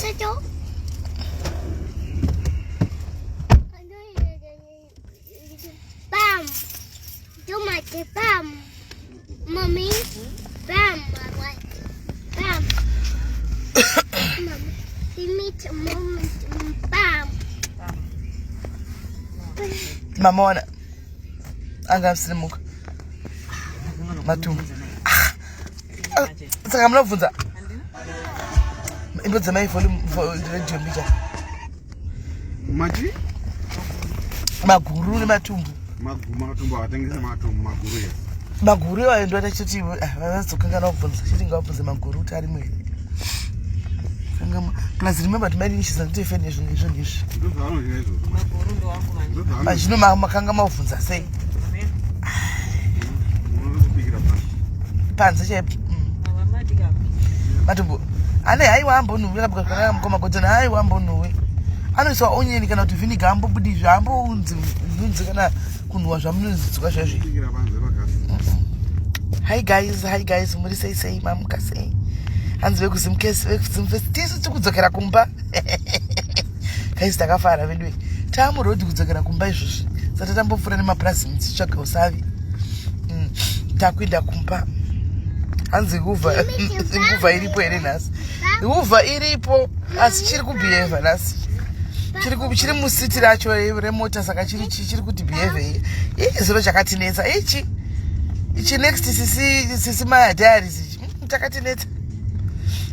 Bam. Do my bam. Mommy. Bam. Bam. Mommy. We meet moment. Bam. Mamaona anga asirimuka matumbu. Ah, ah, saka munobvunza imbodzemai volume radio mbicha. Mati? Maguru nematumbu. Maguru matumbu atengese matumbu maguru ya. Maguru iwayo ndo atachiti ah, vazokanganwa kubvunza chiti ngavabvunze maguru kuti arimo here. Plus remember kuti maidini chiza ndite feni izvo izvo izvi. Ndozvaanodya izvozvo. Maguru ndowangu manje. Ndozvaanodya. Zvino makanga mavhunza sei? Unozobikira panze. Panze chaipo. Matumbu ane haiwa ambonhuwi akabika zvakanaka mukoma Godson haiwa ambonhuwi anoiswa onion kana kuti vinegar ambobudi izvi ambounzi nunzi kana kunhuwa zvamunonzwa zvezvi. Kubikira panze pakasi. Hi guys, hi guys, muri sei sei mamuka sei? Hanzi vekuzimkesi vekuzimfesi tisu tiri kudzokera kumba. Guys takafara vedu. Tamuroad kudzokera kumba izvozvi. Sati tambopfuura nemapurazi tichitsvaga usavi. Takuenda kumba. Hanzi huvha huvha iripo here nhasi? Huvha iripo asi chiri kubehave nhasi. Chiri chiri musiti racho remota saka chiri chiri kuti behave. Ii zero chakatinetsa ichi. Ichi next sisi sisi Maya Diaries ichi. Chakatinetsa.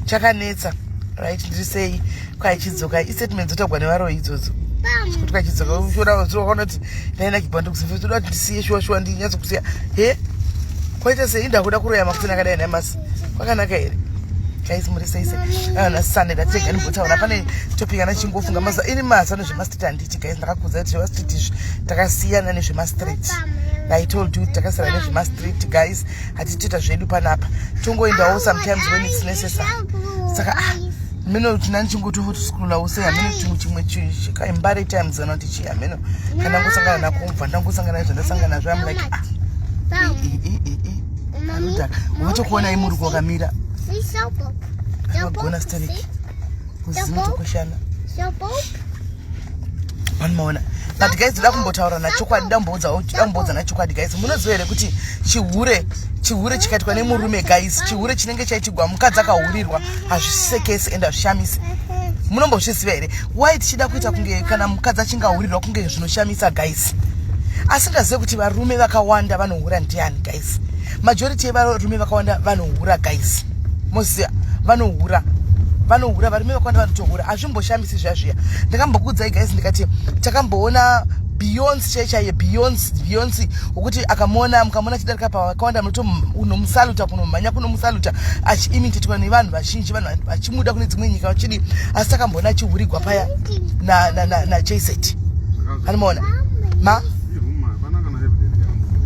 Chakanetsa. Right ndiri sei kwaichidzoka istatement dzotagwa nevaroyi idzodzo. Kuti kwaichidzoka uchiona uchiona kuti ndaina kibhando kuziva toda kuti ndisiye shuwa shuwa ndinyatso kusiya. He? Kwaita sei ndakuda kuroya makuseni akadai namasi. Kwakanaka here? Guys muri sei sei? Ah na Sunday ndatega ndimbotaura pane topic ana chingofunga maza ini masa nezvemastreet handiti guys ndakakuudza kuti zvemastreet izvi takasiyana nezvemastreet. I told you takasiyana nezvemastreet guys hatitoita zvedu panapa tongoendawo sometimes when it's necessary. Saka ah mino tina ndichingotofotoskulawo sei hameno chimwe chimwe chikaimbare times kana kuti chii hameno kana ndangosangana nako ubva ndangosangana nezvandasangana nazvo am like ah anodhaka unotokuonai muri kwakamira akagona stereki kuzinotokweshana vanomaona but guys ndoda kumbotaura nachokwadi ndamboudza nachokwadi guys munoziva here kuti chihure chihure chikaitwa nemurume guys chihure chinenge chaitigwa mukadzi akahurirwa hazvisekesi and hazvishamisi munombozviziva here why tichida kuita kunge kana mukadzi achingahurirwa kunge zvinoshamisa guys asingazive kuti varume vakawanda vanohura ndiani guys majority yevarume vakawanda vanohura guys moziva vanohura vanohura varume vakawanda vanotohura hazvimboshamisi zviya zviya ndakambokuudzai guys ndikati takamboona Beyonce chai chaiye Beyonce Beyonce wokuti akamuona mukamuona achidarika pavakawanda munotomusaluta kunomhanya kunomusaluta achiimitetwa nevanhu vazhinji vanhu vachimuda kune dzimwe nyika vachidi asi takamboona achihurigwa paya naJZ anomaona ma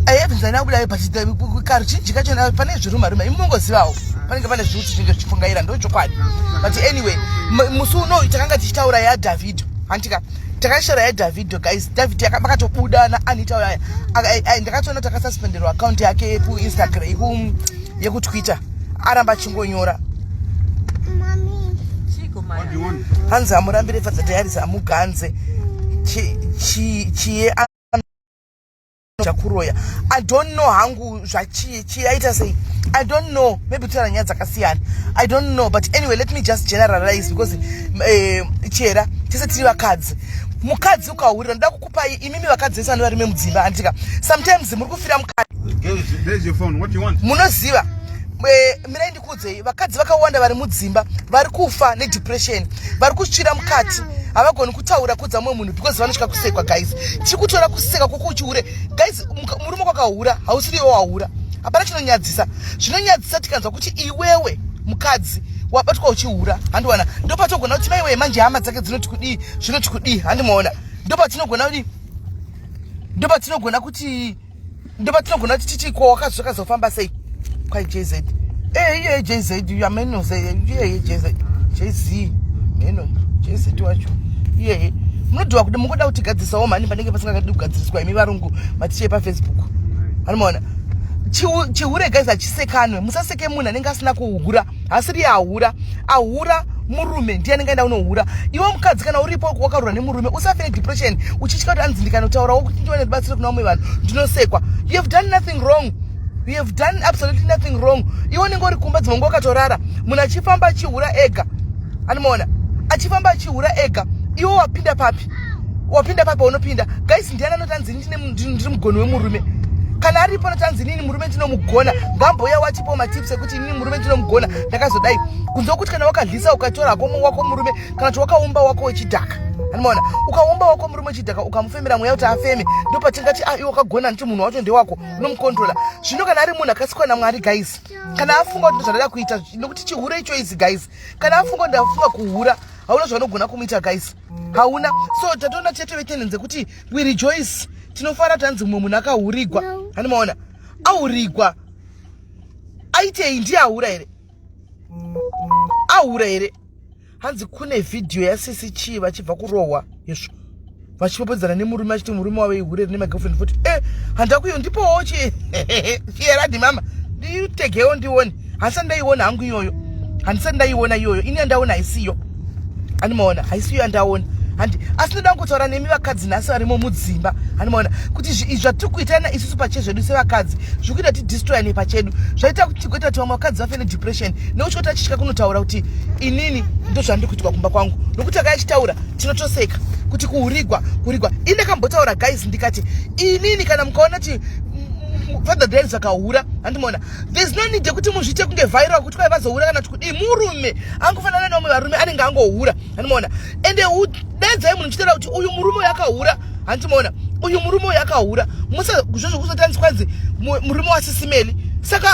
evidence haina kubuda but karuzhinji kacho pane zviruma ruma imi mungozivawo panenge pane zviutsi zvinenge zvichifungaira ndo chokwadi but anyway musi unoyu takanga tichitaura yaDavido hantika takashara yaDavido guys David vakatobuda naAnita uya ndakatoona kuti akasuspenderwa account yake yekuInstagram yekuTwitter aramba achingonyora hanzi amurambire Fadza Diaries amuganze chiye chakuroya I don't know hangu zvachiye chiye aita sei I don't know maybe kutaura nyaya dzakasiyana I don't know but anyway let me just generalize because chera tese tiri vakadzi mukadzi ukahurira ndoda kukupai imimi vakadzi vese vane varume mudzimba handika sometimes muri kufira mukadzi munoziva mirai ndikuudzei vakadzi vakawanda vari mudzimba vari kufa nedepression vari kutsvira mukati havagoni kutaura kudza mumwe munhu because vanotya kusekwa guys tiri kutora kuseka kwokuchihure guys murume kwakahura hausiri iwe wahura hapana chinonyadzisa zvinonyadzisa tikanzwa kuti iwewe mukadzi wabatwa uchihura handiwana ndopatogona kuti maiwe manje hama dzake dzinoti kudii zvinoti kudii handimaona ndopatinogona kuti ndopatinogona kuti ndopatinogona kuti titi ko wakazofamba sei kwai JZ iye JZ ameno iyeye JZ JZ meno JZ wacho iyeye munodiwa kuti mungoda kutigadzisawo mhani panenge pasingakadi kugadziriswa imi varungu matichei paFacebook anomaona chihure guys hachisekanwe musaseke munhu anenge asina kuhura hasiri ahura ahura Murume ndiye anenge aenda unohura. Iwe mukadzi kana uripo wakarura nemurume, usafe nedepression uchitya kuti anzi ndikanotaurawo kuti ndiwane rubatsiro kuna vamwe vanhu ndinosekwa. You have done nothing wrong. You have done absolutely nothing wrong. Iwe unenge uri kumba, dzimwe nguva wakatorara, munhu achifamba achihura ega. Anomaona achifamba achihura ega, iwe wapinda papi? Wapinda papi? Unopinda, guys, ndiani anoti anzi ndiri mugoni wemurume? Kana aripo anoti anzi inini murume ndinomugona, ngambouya watipo matips ekuti inini murume ndinomugona, ndakazodai. Kunze kwekuti kana wakadlisa, ukatora hako wako murume, kana kuti wakaumba wako wechidhaka, anomaona ukaumba wako murume wechidhaka, ukamufemera mweya kuti afeme, ndopatingati, ah, iwe wakagona, nditi munhu wacho ndewako, unomukontrola. Zvino kana ari munhu akasikwa naMwari, guys, kana afunga kuti ndozvandada kuita, nokuti chihure icho izi, guys, kana afunga kuti ndafunga kuhura, hauna zvaunogona kumuita, guys, hauna. So tatoona chete vetendenze kuti we rejoice, tinofara kuti hanzi mumwe munhu akahurigwa. Hanimaona ahurigwa aitei? Ndiye ahura here? Ahura here? Hanzi kune vhidhiyo yasisi chii vachibva kurohwa izvo, vachipopedzana nemurume, achiti murume wavo ihure rine magirlfriend futi. E, handakuyo, ndipowo chieradi mama, nditegewo ndione. Handisati ndaiona hangu iyoyo, handisati ndaiona iyoyo. Ini yandaona haisiyo, andimaona haisiyo yandaona handi. Asi ndoda kungotaura nemi vakadzi nhasi varimo mudzimba, handimaona kuti izvi zvatiri kuitana isusu pachezvedu sevakadzi zviri kuita tidestroyane pachedu. Zvaita kuti tigoita kuti vamwe vakadzi vafe nedepression, nekuti kuti achitya kunotaura kuti inini ndo zvandiri kuitwa kumba kwangu, nokuti akayachitaura tinotoseka kuti kuhurigwa, kuhurigwa. Ini ndakambotaura, guys, ndikati inini kana mukaona kuti Father Dales akahura, handimaona there's no need yekuti muzviite kunge viral kuti kwai vazohura kana kuti kudii. Murume angofanana nevamwe varume, anenge angohura, handimaona. Ende dedzai munhu muchitaura kuti uyu murume uyu akahura, handimaona, uyu murume uyu akahura. Musa zvozvo kuzotanzi kwanzi murume wasisimeli. Saka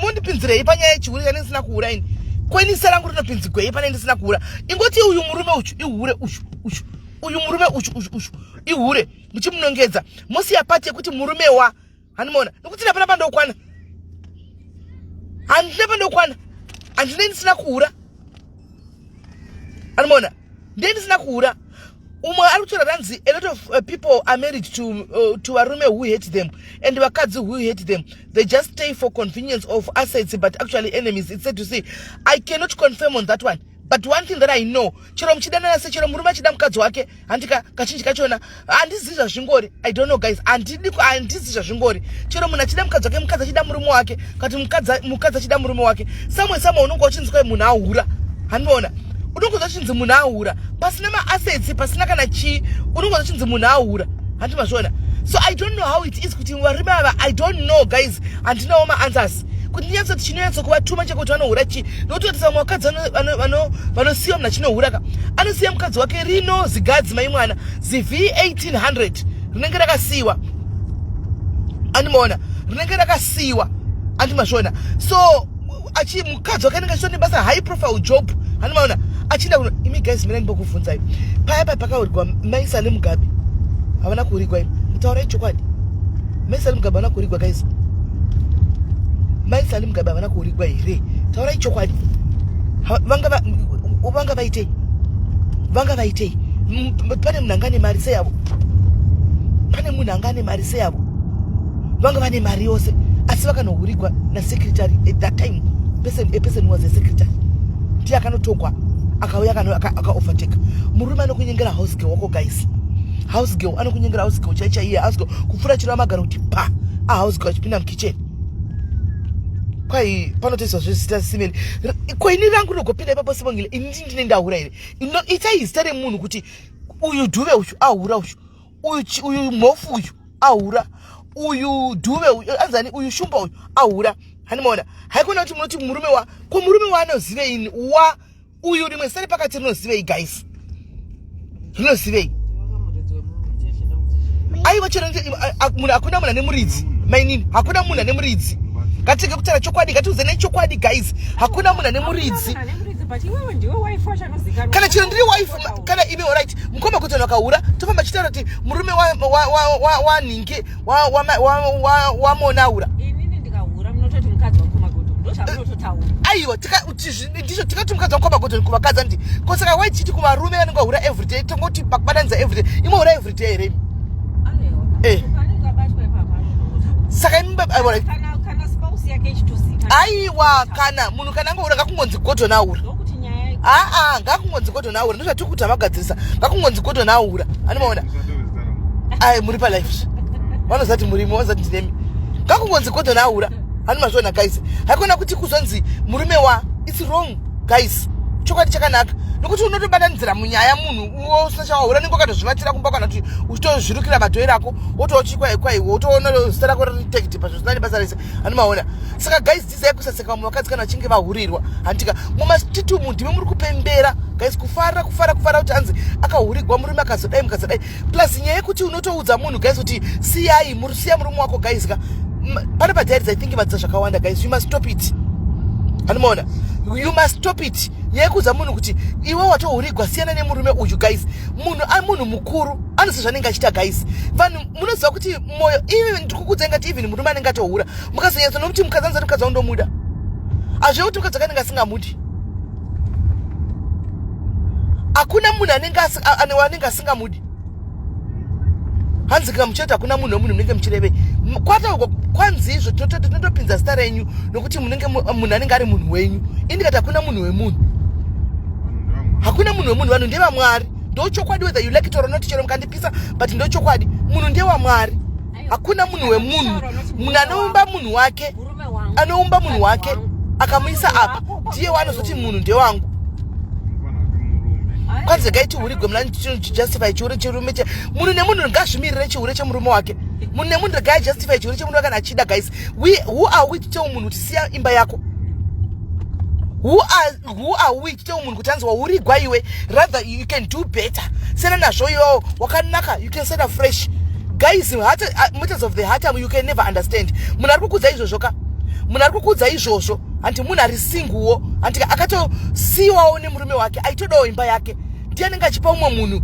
mondipinzirei panyaya yechihure chanenge ndisina kuhura ini? Kweni zita rangu rinopinzigwei pane ndisina kuhura? Ingoti uyu murume uchu ihure, uchu uchu, uyu murume uchu uchu uchu ihure, muchimunongedza, mosiya pati yekuti murume wa, handimaona, nokuti napana pandokwana, handina pandokwana, handine ndisina kuhura, andimaona, ndiye ndisina kuhura. Umwe ari kutaura ranzi a lot of people are married to varume who hate them and vakadzi who hate them. They just stay for convenience of assets, but actually enemies. It's sad to see. I cannot confirm on that one, but one thing that I know, chero muchidanana se, chero murume achida mukadzi wake, handika kachinji kachona handizivi zvazvingori. I don't know, guys, handidi, handizivi zvazvingori. Chero munhu achida mukadzi wake, mukadzi achida murume wake, kati mukadzi achida murume wake, samwe samwe unonge uchinzi kwai munhu ahura, handiona, unonge uchinzi munhu ahura pasina maassets, pasina kana chii, unonge uchinzi munhu ahura, handi mazviona? So I don't know how it is kuti varume ava, I don't know, guys, handinawo maanswers kuti ndinyatsoti chinonyatsokuvatuma chekuti vanohura chii, nokuti kuti vamwe vakadzi vanosiyiwa munhu achinohura ka, anosiya mukadzi wake rino zigadzi mai mwana ziv 1800 rinenge rakasiyiwa, andimaona, rinenge rakasiyiwa, andimazviona? So achi mukadzi wake anenge achitori nebasa, high profile job, handimaona, achienda kuno. Imi guys, mina ndimbokubvunzai, paya paya pakaurigwa Maisale Mugabe, havana kuurigwa imi? Mutaurai chokwadi, Maisale Mugabe havana kuurigwa? Guys, Maisale Mugabe havana kuurigwa here? Taurai chokwadi. Vanga vaitei? Vanga vaitei? Pane munhu anga ane mari seyavo? Pane munhu anga ane mari seyavo? Vanga vane mari yose, asi vakanohurigwa nasecretary at that time. Person, a person was a secretary, ndiye akanotogwa, akauya akaovertake. Murume anokunyengera house girl wako, guys, house girl anokunyengera, house girl chai chaiye, house girl kupfuura chiro amagara kuti pa a house girl achipinda mukitchen, kwai panotoiswa zvezita simeli. Ko ini rangu rinogopinda ipapo, Sibongile? Ini ndine ndahura here? Itai zita remunhu kuti uyu Dhuve uyu ahura, uyu uyu uyu Mhofu uyu ahura, uyu Dhuve uyu anzani, uyu Shumba uyu ahura, handimaona. Haikona kuti munoti murume wa, ko murume waanozivei ini wa uyu? Rimwe zita repakati rinozivei, guys? Rinozivei? Aiwa, chero munhu, hakuna munhu ane muridzi, mainini, hakuna munhu ane muridzi. Ngatirege kutaura chokwadi, ngatiudzanei chokwadi, guys, hakuna munhu ane muridzi. Kana chero ndiri wife, kana imi, alright, mukoma kuti vanhu vakahura, tofamba chitaura kuti murume wanhinge wamona ahura. Inini ndikahura, munototi mukadzi wakoma Godon, ndozvamunototaura. Aiwa, ndizvo tikati mukadzi wakoma Godon kuvakadzi, andi ko? Saka wai tichiti kuvarume vanenge vahura everyday, tongoti pakubatanidza everyday? Imohura everyday here imi? Eh. Panenge abatwa ipapo anotongotaura. Saka imi alright. Kana spouse yake ichitozikana. Aiwa, kana munhu kana angohura, ngakungonzi Godon ahura. Ndokuti nyaya Aa, ngakungonzi Gordon ahura, ndozvatiri kuti havagadzirisa. Ngakungonzi Gordon ahura, animaona? Ai, muri palife, vanozati murimi, vanozati ndinemi. Ngakungonzi Gordon ahura, hani mazviona guys? Haikona kuti kuzonzi murume wa, it's wrong guys. Chokwadi chakanaka, nokuti unotobatanidzira munyaya munhu uwo usina chawahura, nenge wakatozvivatira kumba, kana kuti uchitozvirukira madhoiri ako, wotochikwa kwaiwo, wotoona zita rako riri tagged pazvo zvisina nebasa rese, hani maona? Saka guys, dzidzai kusaseka vamwe vakadzi kana vachinge vahurirwa, handika? Mumastreet umu ndime muri kupembera guys, kufara, kufara, kufara kuti hanzi akahurigwa murume, akazodai, mukazodai. Plus nyaya yekuti unotoudza munhu guys kuti siyai, siya murume wako guys ka. Pane padiaries, I think vadzidza zvakawanda guys. You must stop it, anomaona? You must stop it. Nyaya yekuudza munhu kuti iwe watohurigwa, siyana nemurume uyu guys. Munhu munhu mukuru, anoziva zvanenge achiita guys. Vanhu munoziva kuti mwoyo ivi, ndikukudzai ngati even murume anenge atohura, mukazonyatsa nokuti mukadzi anozati mukadzi wangu, hazvive kuti mukadzi akanenge asingamudi. Hakuna munhu anenge asingamudi. Hanzi kana muchati hakuna munhu wemunhu, munenge muchirevei? Kwataurwa kwanzi izvo, tinotopinza zita renyu nokuti munenge munhu anenge ari munhu wenyu. Indikati hakuna munhu wemunhu, hakuna munhu wemunhu, vanhu ndevamwari. Ndochokwadi, whether you like it or not, chero mukandipisa, but ndochokwadi, munhu ndewamwari, hakuna munhu wemunhu. Munhu anoumba munhu wake, anoumba munhu wake akamuisa apa, ndiye waanozoti munhu ndewangu. Kwanzi regai tihurigwe, muna justify chihure chirume che munhu nemunhu ngazvimirire chihure chemurume wake. Munhu nemunhu regai justify chihure chemurume wake kana achida guys. Who are we to tell munhu kuti siya imba yako? Who are we to tell munhu kuti anzi wahurigwa iwe, rather you can do better, siyana nazvo iwewo, wakanaka, you can set afresh? Guys, heart, matters of the heart you can never understand. Munhu ari kukudza izvozvo ka, munhu ari kukudza izvozvo, hanti munhu ari singlewo, hanti akatosiyiwawo nemurume wake, aitodawo imba yake, ndiye anenge achipa umwe munhu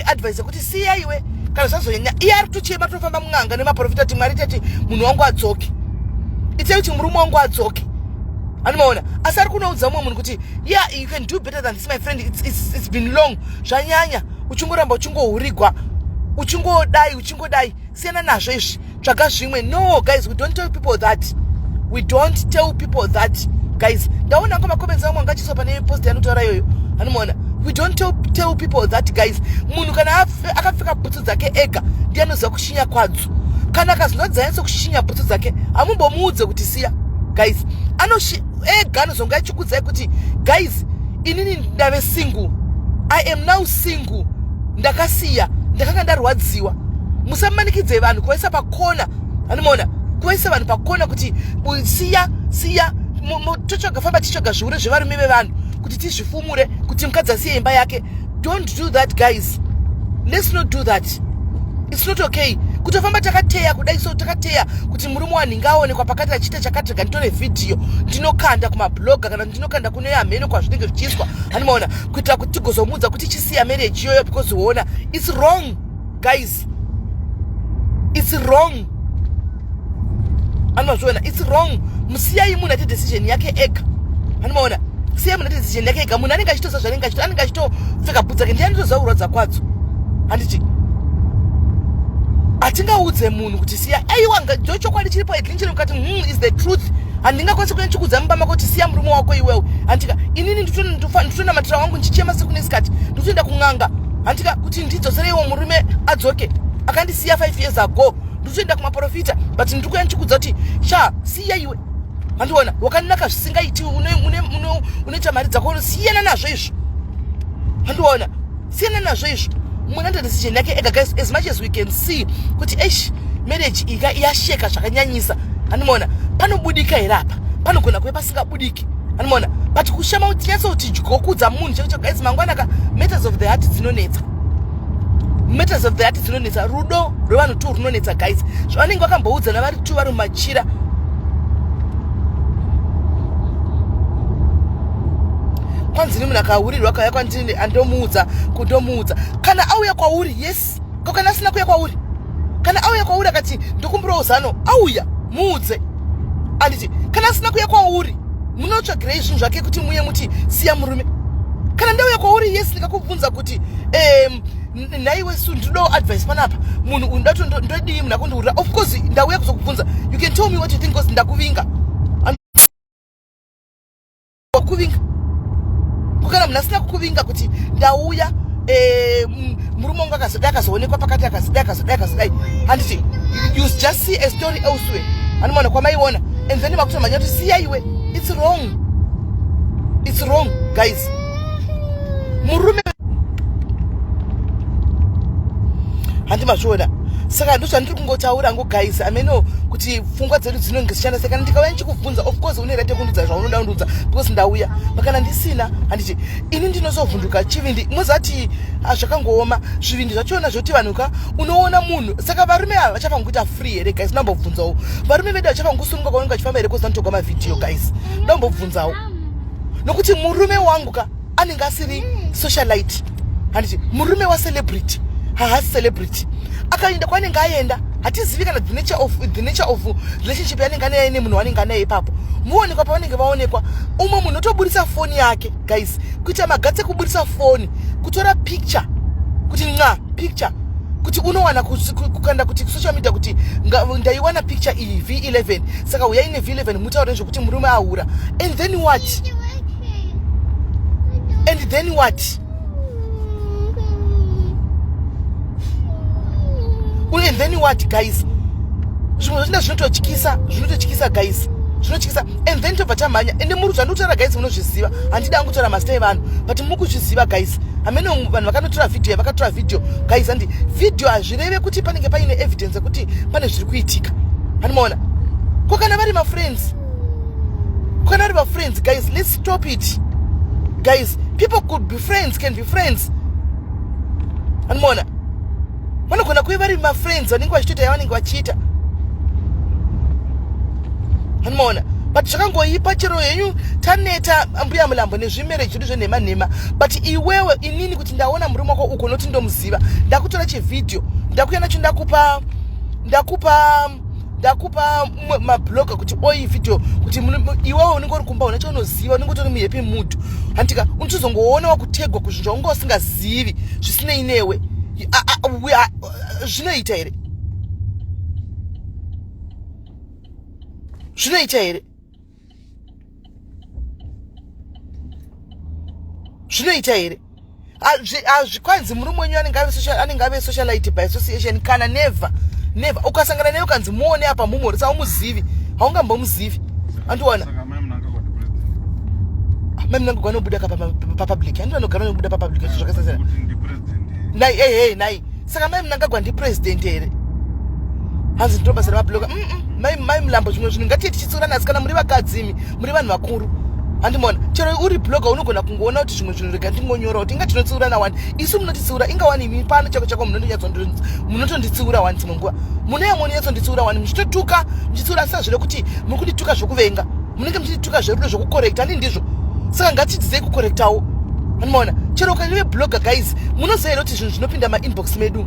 advice yekuti siya iwe. Kana zvazonyanya, iye ari kutochema, tofamba mun'anga nemaprofita kuti Mwari, tati munhu wangu adzoke, itai kuti murume wangu adzoke, anomaona? Asi ari kunoudza umwe munhu kuti yeah, you can do better than this, my friend. It's been long, zvanyanya, uchingoramba uchingohurigwa, uchingodai, uchingodai, siyana nazvo izvi, tsvaga zvimwe. No guys, we don't tell people that. We don't tell people that guys. Ndaona ngo macomments amwe angachiiswa pane post yanotaura iyoyo, anomaona? We don't tell people that guys. Munhu kana akapfeka bhutsu dzake ega, ndiye anoziva kushinya kwadzo. Kana akazinodza kushinya bhutsu dzake, hamumbomuudze kuti siya guys. Anoshi ega anozonge achikudzai kuti guys, inini ndave single, I am now single, ndakasiya, ndakanga ndarwadziwa. Musamanikidze vanhu kuvaisa pakona, anomaona? Kuvaisa vanhu pakona kuti siya, siya. Totsvaga, famba tichitsvaga zviure zvevarume vevanhu kuti tizvifumure kuti mukadzi asiye imba yake. Don't do that guys, let's not do that. It's not okay kutofamba takateya kudai so, takateya kuti murume wanhinga aonekwa pakati achiita chakati, rega nditore vhidhiyo, ndinokanda kumablogger, kana ndinokanda kune hameno kwazvinenge zvichiiswa, hanimaona? Kuitira kuti tigozomuudza kuti chisiya marriage iyoyo, because huona, it's wrong guys, it's wrong, anozviona? It's wrong. Musiyai munhu ati decision yake ega, anomaona? Siyai munhu ati decision yake ega. Munhu anenge achitoziva zvanenge achito, anenge achitopfeka bhutsu dzake, ndiye anotoziva kurwadza kwadzo, handiti? Hatingaudze munhu kuti siya. Aiwa, ndochokwadi chiripo. Edlinchero mukati is the truth. Handingakwanisi kuenda chikudza mumba mako kuti siya murume wako iwewe, handika? Inini nditonamatira wangu, ndichichema sekunesikati, nditoenda kun'anga, handika, kuti ndidzosereiwo murume adzoke akandisiya 5 years ago. Nditoenda kumaprofita, but ndiri kuya ndichikudza kuti sha, siya iwe, handiona? Wakanaka zvisingaiti, unoita mari dzako, siyana nazvo izvo, handiona? Siyana nazvo izvo. Munhu anoita decision yake ega guys. As much as we can see kuti eish, marriage ika yasheka zvakanyanyisa, handimaona? Panobudika here apa? Panogona kuve pasingabudiki, handimaona? But kushama kuti tinyatsoti dyokudza munhu cheko guys, mangwana ka, matters of the heart dzinonetsa, matters of the heart dzinonetsa. Rudo rwevanhu tu runonetsa guys. Zvavanenge vakamboudzana vari tu, vari mumachira. Kwanzi ni munhu akahurirwa akauya kwandiri, andomuudza kundomuudza kana auya kwauri, yes. Ko kana asina kuuya kwauri? Kana auya kwauri akati ndokumbirawo zano, auya, muudze, anditi? Kana asina kuuya kwauri, munotsvagirei zvinhu zvake kuti muye muti siya murume? Kana ndauya kwauri, yes, ndikakubvunza kuti nhaiwe su, ndinodawo advice panapa, munhu uyu ndati ndodii, munhu akundiurira, of course ndauya kuzokubvunza. You can tell me what you think, because ndakuvinga, wakuvinga. Ko kana munhu asina kukuvinga kuti ndauya, murume wangu akazodai, akazoonekwa pakati, akazodai, akazodai, akazodai, handiti? You just see a story elsewhere, anomaona kwamaiona, and then makutomhanya kuti siyaiwe. It's wrong, it's wrong, guys. Murume, handi mazviona? Saka ndozvandiri kungotaura ngo, guys. Ameno kuti pfungwa dzedu dzinonge zichishanda sei. Kana ndikauya ndichikubvunza, of course une right yekundudza zvaunoda kundudza because ndauya. Kana ndisina, handiti ini ndinozovhunduka chivindi? Muzati zvakangooma zvivindi zvachona zvoti vanhu ka, unoona munhu. Saka varume ava vachafanira kuita free here, guys? Ndambobvunzawo, varume vedu vachafanira kusununga kwavanenge vachifamba here? Kozanotogwa mavhidhiyo, guys. Ndambobvunzawo, nokuti murume wangu ka anenge asiri socialite, handiti? Murume wacelebrity haasi celebrity. Akaenda kwaanenge aenda, hatizivi kana the nature of relationship yanenge anaye nemunhu wanenge anaye ipapo. Muonekwa pavanenge vaonekwa, umwe munhu otoburisa foni yake, guys, kuita magatsi ekuburisa foni kutora picture, kuti nca picture, kuti unowana kukanda kuti social media kuti ndaiwana picture iyi V11, saka uyai neV11 mutaure nezvekuti murume ahura. And then what? And then what? And then what, guys? Zvimwe zvachina zvinototyisa, zvinototyisa, guys, zvinotyisa. And then tobva tamhanya. Ende muri zvandikutaura, guys, munozviziva. Handidi angutora mazita evanhu, but mukuzviziva, guys. Hamene vanhu vakanotora vhidhiyo yavakatora vhidhiyo, guys. Handi vhidhiyo hazvireve kuti panenge paine evidence yekuti pane zviri kuitika. Handimaona ko kana vari mafriends, kana vari mafriends, guys, let's stop it, guys. People could be friends, can be friends. Handimaona vanogona kuve vari mafriends vanenge vachitoita yavanenge vachiita. Handimaona? But zvakangoipa chero henyu. Taneta, Mbuya Mulambo, nezvimarriage zvedu zvenhema nhema. But iwewe, inini kuti ndaona murume wako uko, noti ndomuziva, ndakutora chivhidhiyo, ndakuya nacho, ndakupa mabloga kuti oi vhidhiyo, kuti iwewe unenge uri kumba, una chaunoziva, unenge utori muhappy mood, handika? Unotozongoona wakutegwa kuzvinhu zvaunga usingazivi, zvisinei newe. Zvinoita here? Zvinoita here? Zvinoita here? Hazvikwanzi murume wenyu anenge ave socialite by association kana never, never. Ukasangana naye, ukanzi muone apa, mumhorisa, haumuzivi, haungambomuzivi, andiona? Saka Mai Mnangagwa ndi president? Mai Mnangagwa anobuda ka papublic, handi vanogara nobuda papublic zvakasiyana. Kuti ndi president? Nai, ehe, nai. Saka Mai Mnangagwa ndipresident here? Hanzi ndiro basa remabloga. Mai Mulambo, zvimwe zvinhu ngatiye tichitsiurana, asi kana muri vakadzi imi muri vanhu vakuru, handimona? Chero uri blogger, unogona kungoona kuti zvimwe zvinhu rega ndingonyora kuti inga tinotsiurana wani isu. Munotitsiura inga wani imi pano chako chako, munotonditsiura wani. Dzimwe nguva munoya munonyatsonditsiura wani, muchitotuka, muchitsiura, asi hazvire kuti muri kundituka zvokuvenga. Munenge muchindituka zverudo, zvokucorrecta, handi ndizvo? Saka ngatidzidzei kucorrectawo, handimaona? Chero ukaive blogger, guys, munoziva here kuti zvinhu zvinopinda mainbox medu?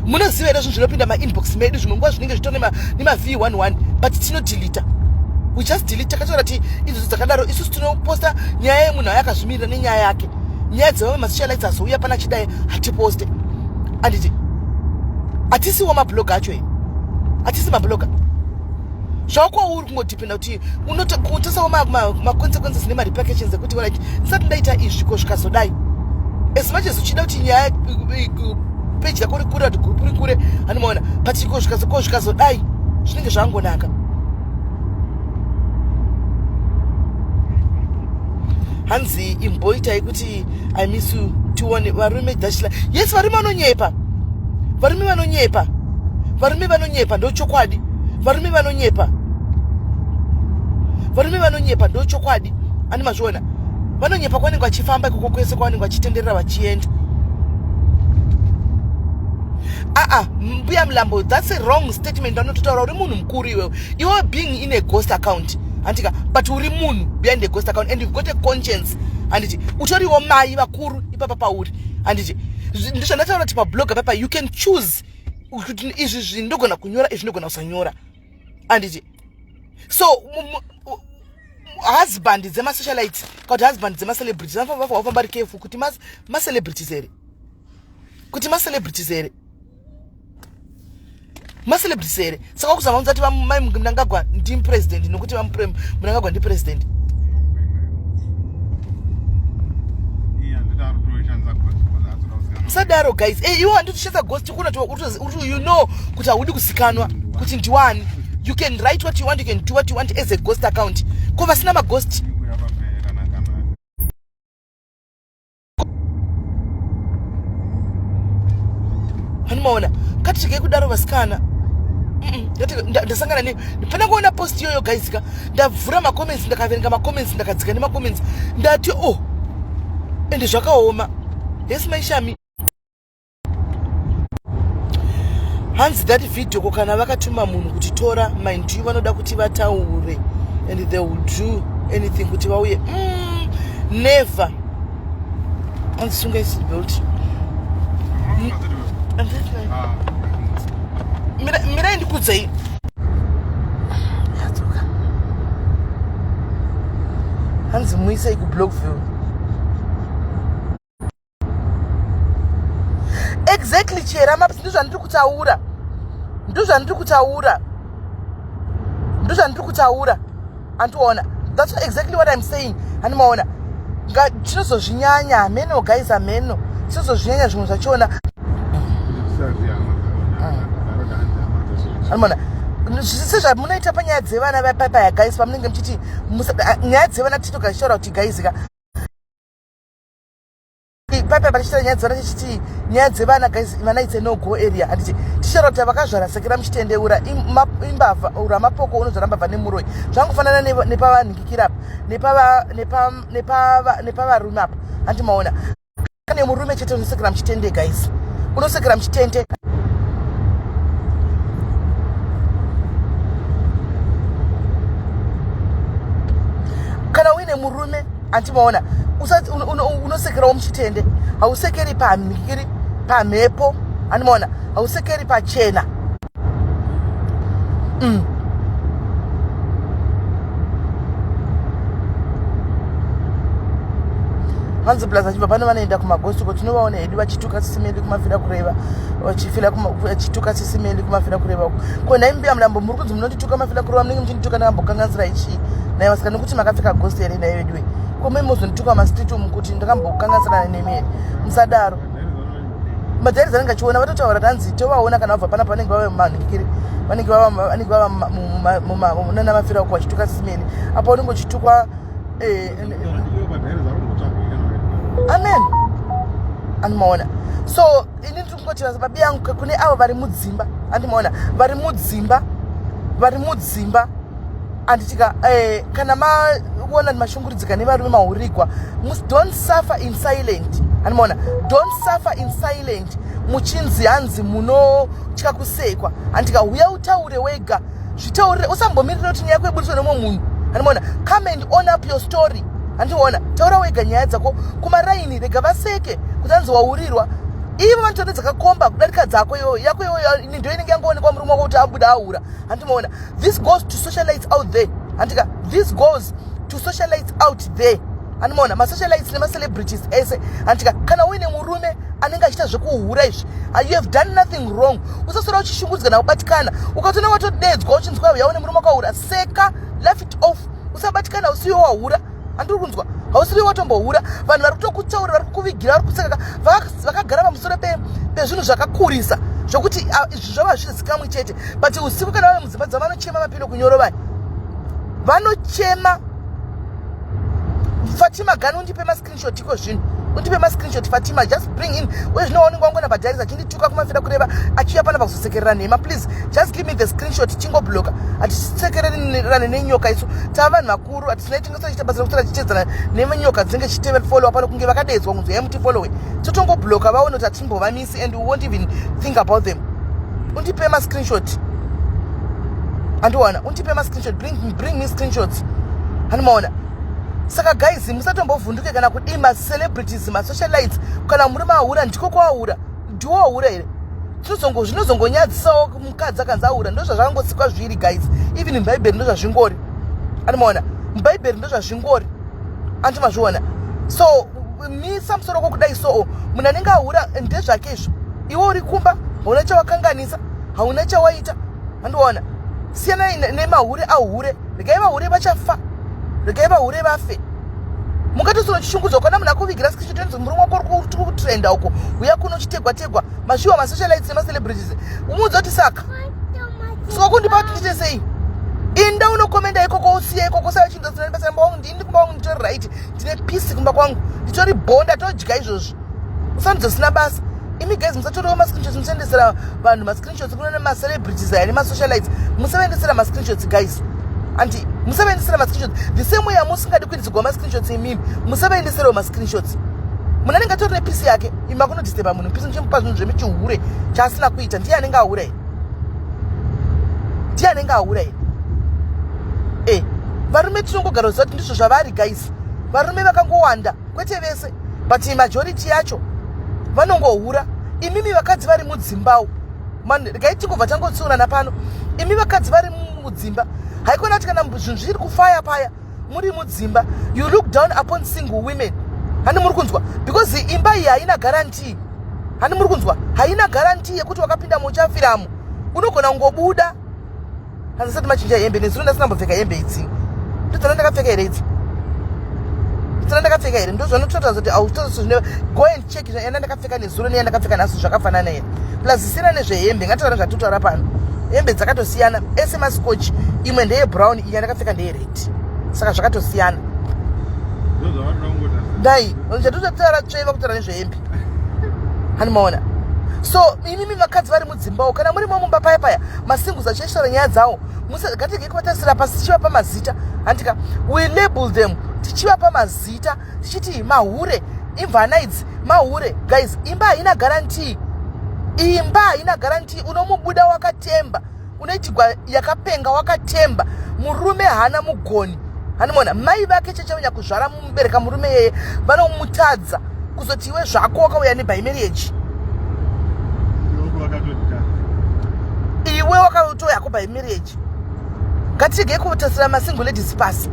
Munoziva here zvinhu zvinopinda mainbox medu? Zvimwe nguva zvinenge zvitori nema-v11, but tinodelita, we just delete. Takataura ti idzodzo dzakadaro, isusu tinoposta nyaya yemunhu aya akazvimirira nenyaya yake. Nyaya dzevamwe masocialites azouya pana chidai, hatiposte, anditi? Hatisiwo mablog acho here? Hatisi mablogger zvakwauri. Kungodependa kuti unotosawo maconsequences nemarepercussions ekuti, right, ndisati ndaita izvi, ko zvikazodai? As much as uchida kuti nyaya, peji rako rikure, kuti gurupu rikure, handimaona? But ko zvikazodai, zvinenge zvangonaka. Hanzi imboitai kuti "I miss you" tione varume dashila. Yes, varume vanonyepa, varume vanonyepa, varume vanonyepa, ndochokwadi. Varume vanonyepa, varume vanonyepa, ndochokwadi. Ani mazviona? Vanonyepa kwavanenge vachifamba ikoko kwese kwavanenge vachitenderera vachienda. Aa, Mbuya Mulambo, that's a wrong statement. Vanototaura uri munhu mukuru iwewe. Iwewe being in a ghost account, handika? But uri munhu behind a ghost account and you've got a conscience, handiti? Utoriwo mai vakuru ipapa pauri, handiti? Ndizvandataura kuti pabloga papa you can choose kuti izvi zvinhu ndogona kunyora, izvi ndogona kusanyora, handiti? So husband dzemasocialites kana kuti husband dzemacelebrities vanofanira kufamba vari careful kuti macelebrities here, kuti macelebrities here, macelebrities here. Saka kuzama kunzati Mai Mnangagwa ndipresident, nokuti Mnangagwa ndipresident. Musadaro guys. Eh, iwe handiti ghost kuna you know kuti haudi kuzikanwa kuti ndiwani. You can write what you want, you can do what you want as a ghost account. Ko vasina maghost? Hanimaona katirege kudaro vasikana. Ndasangana ne ndifana kuona post iyoyo guys ka. Ndavhura macomments, ndakaverenga macomments, ndakadzika nemacomments. Ndati oh, ende zvakaoma. Yes maishami. Hanzi that video ko kana vakatuma munhu kuti tora, mind you vanoda kuti vataure and they will do anything kuti vauye. Never. Hanzi sunga seat belt. Mirai ndikudzei. Yadzoka. Hanzi muisei kuBlockville. Exactly chera maps, ndozvandiri kutaura. Ndozvandiri kutaura. Ndozvandiri kutaura. Andiona. That's exactly what I'm saying. Handimaona. Tinozozvinyanya hameno guys, hameno. Tinozozvinyanya zvimwe zvachona. Handimaona. Sezvamunoita panyaya dzevana vapapaya guys, pamunenge muchiti nyaya dzevana titogachitaura kuti guys ka papa pachichita nyaya dzevana, tichiti nyaya dzevana guys, vana it's a no go area, handiti? Tichitaura kuti vakazvara sekera muchitendeura imbavha, ura mapoko unozvara mbavha nemuroi. Zvangofanana nepavanhikikira apa, nepavarume apa, handi maona? Kane murume chete unosekera muchitende guys, unosekera muchitende. Kana uine murume, andimaona, unosekerawo muchitende. Hausekeri pamhikiri pamhepo, andimaona? Hausekeri pachena. Hanzi plus achibva pano vanoenda kumagosti ko tinovaona hedu vachituka sisimeli kumafira kureva, vachifila vachituka sisimeli kumafira kureva uko. Ko nhai mbuya Mulambo, muri kunzi munondituka mafira kureva, munenge muchindituka ndakambokanganisira ichii nai vasika? Nekuti makapfeka ghost here nhai veduwe? Ko mai mozondituka mastreet umu kuti ndakambokanganisirana nemi here? Musadaro. Madhairi anenge achiona vatotaura kuti hanzi tovaona kana vabva panapa, vanenge vava manhikiri, vanenge vava nana mafira uko vachituka sisimeni apa unenge uchitukwa. Amen, andimaona. So ini ndiri kungoti babi yangu, kune avo vari mudzimba, andimaona, vari mudzimba, vari mudzimba, anditika kana maona mashungurudzika nevarume mahurigwa, don't suffer in silent, andimaona? Don't suffer in silent muchinzi hanzi munotya kusekwa, andika? Uya utaure wega, zvitaurire, usambomirira kuti nyaya yako ibudiswe nemumwe munhu, andimaona? Come and own up your story, andiona? Taura wega nyaya dzako kumaraini, rega vaseke kuti hanzi waurirwa. Ivo vanotora dzakakomba kudarika dzako iyoyo. Yako iyoyo ndo inenge yangoonekwa murume wako kuti abuda aura, handimaona? This goes to socialites out there, handika? This goes to socialites out there, handimaona? Masocialites nemacelebrities ese, handika? Kana uine murume anenge achiita zvekuhura izvi, you have done nothing wrong. Usasora uchishungudzika nakubatikana. Ukatoona watodedzwa uchinzwa yaune murume akahura, seka, laugh it off, usabatikana. Usiwe wahura, handiri kunzwa? Hausiri watombohura. Vanhu vari kutokutaura, vari kukuvigira, vari kuseka, vakagara pamusoro pezvinhu zvakakurisa zvokuti izvi zvava zvizikamwi chete. But usiku kana vave mudzimba dzavo vanochema mapilo kunyorovai, vanochema. Fatima Gani, undipe mascreenshot iko zvino, undipe mascreenshot Fatima, just bring in. Uye zvino waunenge wangona padharis achindituka kumafira kureva, achiuya panapa kuzosekerera nhema. Please just give me the screenshot, chingobloka. Hatisekererane nenyoka isu, tava vanhu vakuru. Hatisina tingasachiita basa rekutora tichitedzana nenyoka dzinenge chichitefollowa pano kunge vakadedzwa kunzi uyai mutifollowe. Totongobloka vaone kuti hatimbovamisi and we won't even think about them. Undipe mascreenshot, andiwana? Undipe mascreenshot, bring me screenshots, handimaona? Saka guys, musatombovhunduke kana kudii. Macelebrities, masocialites, kana murume ahura, ndiko kwaahura, ndiwo wahura here? Zvinozongonyadzisawo mukadzi akanzi ahura. Ndo zvazvakangosikwa zviri guys. Even mubhaibheri ndo zvazvingori, andimaona? Mubhaibheri ndo zvazvingori, andimazviona? So misa musoro wako kudai. So munhu anenge ahura ndezvake izvo. Iwe uri kumba, hauna chawakanganisa, hauna chawaita, andiona? Siyanai nemahure ahure, regai vahure vachafa, regai vahure vafe. Mungatosona chishungudzwa kana munhu akuvigira screenshot yonzi murume wako uri kutrenda uko, uya kuno chitegwa tegwa mashuwa masocialites nemacelebrities. Umuudza kuti saka saka kundipa kuti ndiite sei? Inda unokomenda ikoko, usiye ikoko. Saka chindotsina basa kumba kwangu, ndini kumba kwangu nditori right, ndine peace kumba kwangu, nditori bonda, todya izvozvi. Usandidzosina basa. Imi guys, musatorewo mascreenshots musaendesera vanhu mascreenshots. Kuno nemacelebrities aya nemasocialites, musavaendesera mascreenshots, guys. Anti musavaendesera mascreenshots the same way amusingadi kuendesegwa mascreenshots. Imimi musavaendeserawo mascreenshots. Munhu anenge atori nepeace yake. Imi makunodisturba munhu peace muchimupa zvinhu zvemichihure chaasina kuita. Ndiye anenge ahura here? Ndiye anenge ahura here? E, varume tinongogara kuziva kuti ndizvo zvavari, guys. Varume vakangowanda, kwete vese, but majority yacho vanongohura. Imimi vakadzi vari mudzimbawo, regai tingobva tangotsiurana pano. Imi vakadzi vari mudzimba, haikona kuti kana zvinhu zviri kufaya paya muri mudzimba, you look down upon single women. Hani muri kunzwa? Because imba iyi haina guarantee. Hani muri kunzwa? Haina guarantee yekuti wakapinda muchafiramo. Unogona kungobuda. Handisati machinja hembe. Nezuro ndasina mbopfeka hembe idzi. Ndodzana ndakapfeka here idzi? Ndodzana ndakapfeka here? Ndozvanototaura kuti autozvine. Go and check yanda ndakapfeka nezuro neyandakapfeka nhasi, zvakafanana here? Plus siyana nezvehembe, ngataura zvatitaura pano. Hembe dzakatosiyana, ese mascotch. Imwe ndeye brown, iyi yandakapfeka ndeyered, saka zvakatosiyana. Dai chatitotaura tsveva kutaura nezvehembe. Hani maona? So imimi vakadzi vari mudzimbawo, kana murimo mumba paya paya masingles achiashara nyaya dzawo, ngatirege kuvatarisira pasi tichivapa mazita. Handika we label them tichivapa mazita tichiti mahure, imvana idzi, mahure. Guys, imba haina guarantee. Imba haina guarantee. Unomubuda wakatemba, unoitigwa yakapenga wakatemba. Murume haana mugoni. Hanimona mai vake chachaunya kuzvara mubereka murume yeye vanomutadza, kuzoti iwe zvako wakauya neby marriage, iwe wakautoyako by marriage. Ngatirege kutasira masingle ladies pasi.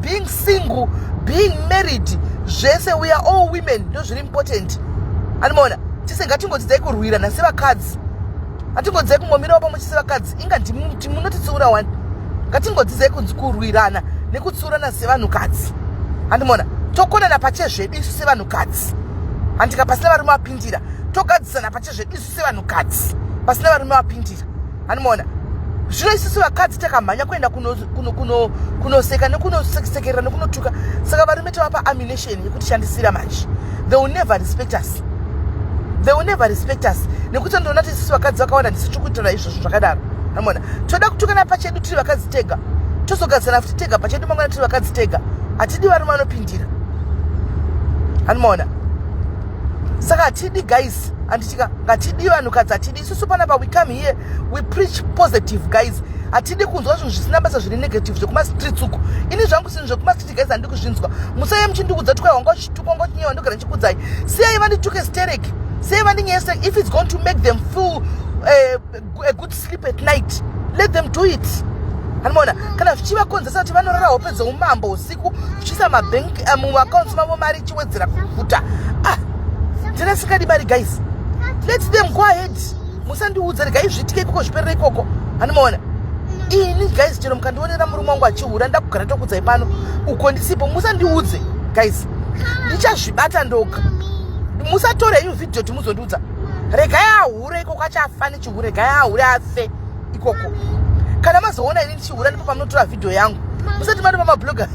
Being single, being married, zvese, we are all women. Ndo zviri important. Animoona tise ngatingodzidzai kurwirana sevakadzi. Hatingodzidzai kungomirawo pamwe chete sevakadzi. Inga munotitsuura wani. Ngatingodzidzai kunzi kurwirana nekutsiurana sevanhukadzi. Handimona tokonana pachezvedu isu sevanhukadzi. Handika pasina varume vapindira, togadzisana pachezvedu isu sevanhukadzi pasina varume vapindira. Handimaona zvino isusu vakadzi takamhanya kuenda kunoseka nekunosekerera nekunotuka, saka varume tovapa ammunition yekutishandisira. Manje they will never respect us, they will never respect us, nekuti ndoona kuti isusu vakadzi vakawanda ndisi tiri kuitira izvozvo zvakadaro. Amona toda kutukana pachedu tiri vakadzi tega, tozogadzisana futi tega pachedu mangwana tiri vakadzi tega. Hatidi varume vanopindira. Handimaona? Saka hatidi, guys. Handitika ngatidi vanhukadzi, hatidi isusu panapa. We come here, we preach positive, guys. Hatidi kunzwa zvinhu zvisina basa, zviri negative, zvekumastreets uko. Ini zvangu zvinhu zvekumastreet, guys, handidi kuzvinzwa. Musaiye muchindikudza kuti kwai wanga uchitukwa, wanga uchinyewa. Ndogara ndichikudzai, siyai vandituke sterek, siyai vandinyeye sterek. If it's going to make them feel a good sleep at night, let them do it. Handimaona kana zvichivakonzesa kuti vanorara hope dzeumambo usiku, zvichiisa mabank mumaaccounts mavo mari ichiwedzera kuguta. Ah, ndinasikadi mari, guys. Let them go ahead. Musandiudza, regai zviitike ikoko, zviperere ikoko. Handimaona ini, guys, chero mukandionera murume wangu achihura, ndakugara tokudzai pano uko ndisipo. Musandiudze, guys, ndichazvibata ndoga. Musatore henyu vhidhiyo timuzondiudza. Regai ahure ikoko, achafa nechihure. Regai ahure afe ikoko. Kana mazoona ini ndichihura, ndipo pamunotora vhidhiyo yangu. Musati mati pamabloga,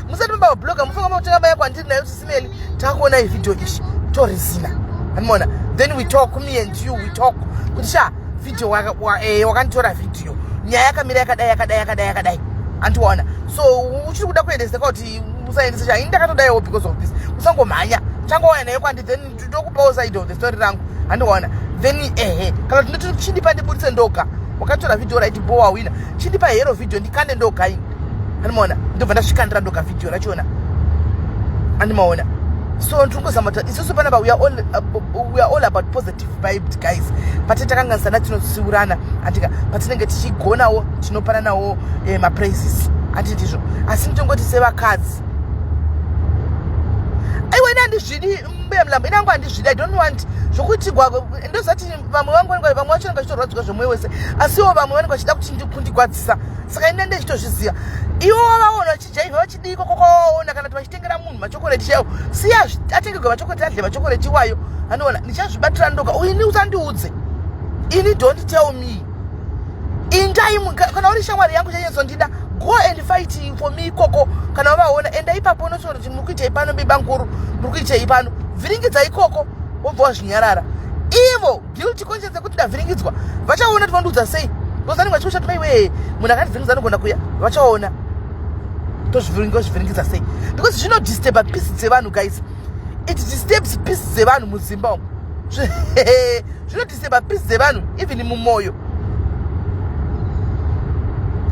musati mabloga, mufunga makutenga maya kwandiri nayo tisimeli takuonai vhidhiyo ishi torizina. Andimaona? Then we talk, me and you, we talk kuti sha, vhidhiyo wakanditora vhidhiyo, nyaya yakamira yakadai, yakadai, yakadai, yakadai. Andiwaona? So uchiri kuda kuendesa kuti usaendesa cha ini ndakatodaiwo because of this. Usangomhanya, changouya nayo kwandi, then ndokupawo side of the story rangu. Handiwaona? Then ehe, kana kuti ndoti chindipa ndibudise ndoga. Wakatora vhidhiyo, right, bo wawina. Chindipa hero vhidhiyo ndikande ndoga ini. Handimaona? Ndobva ndasvikandira ndoga vhidhiyo rachona. Handimaona? So ndiri kuti isusu panapa we are all about positive vibes, guys. Pate takanganisana tinotsiurana, andika patinenge tichigonawo tinopananawo mapraises, andi ndizvo? Asi nditongoti sevakadzi Aiwa, ini handizvidi, mbuya Mulambo. Ini angu handizvidi. I don't want zvokuti ndozati vamwe vangu vamwe vacho vanenge vachitorwadzwa zvemwoyo wese, asiwo vamwe vanenge vachida kuti kundigwadzisa. Saka ini ndechitozviziva. Iwo wavaona vachijaivha, vachidii ikoko kwavaona, kana kuti vachitengera munhu machokoreti chaiwo, siya atengerwe machokoreti, adle machokoreti iwayo. Anoona ndichazvibatira ndoga. Ini usandiudze ini, don't tell me. Indai, kana uri shamwari yangu chanyatsondida, go and fight for me ikoko. Kana wavaona, enda ipapo unotaura kuti muri kuitei pano, bebanguru, muri kuitei pano? Vhiringidza ikoko, wobva wazvinyarara. Ivo guilty conscience yekuti ndavhiringidzwa, vachaona kuti vandiudza sei, because vanenge vachikusha kuti maiwe, munhu akandivhiringidza anogona kuya. Vachaona tozvivhiringidza sei, because zvinodisturba peace dzevanhu. Guys, it disturbs peace dzevanhu mudzimba umu. Zvinodisturba peace dzevanhu, even mumwoyo.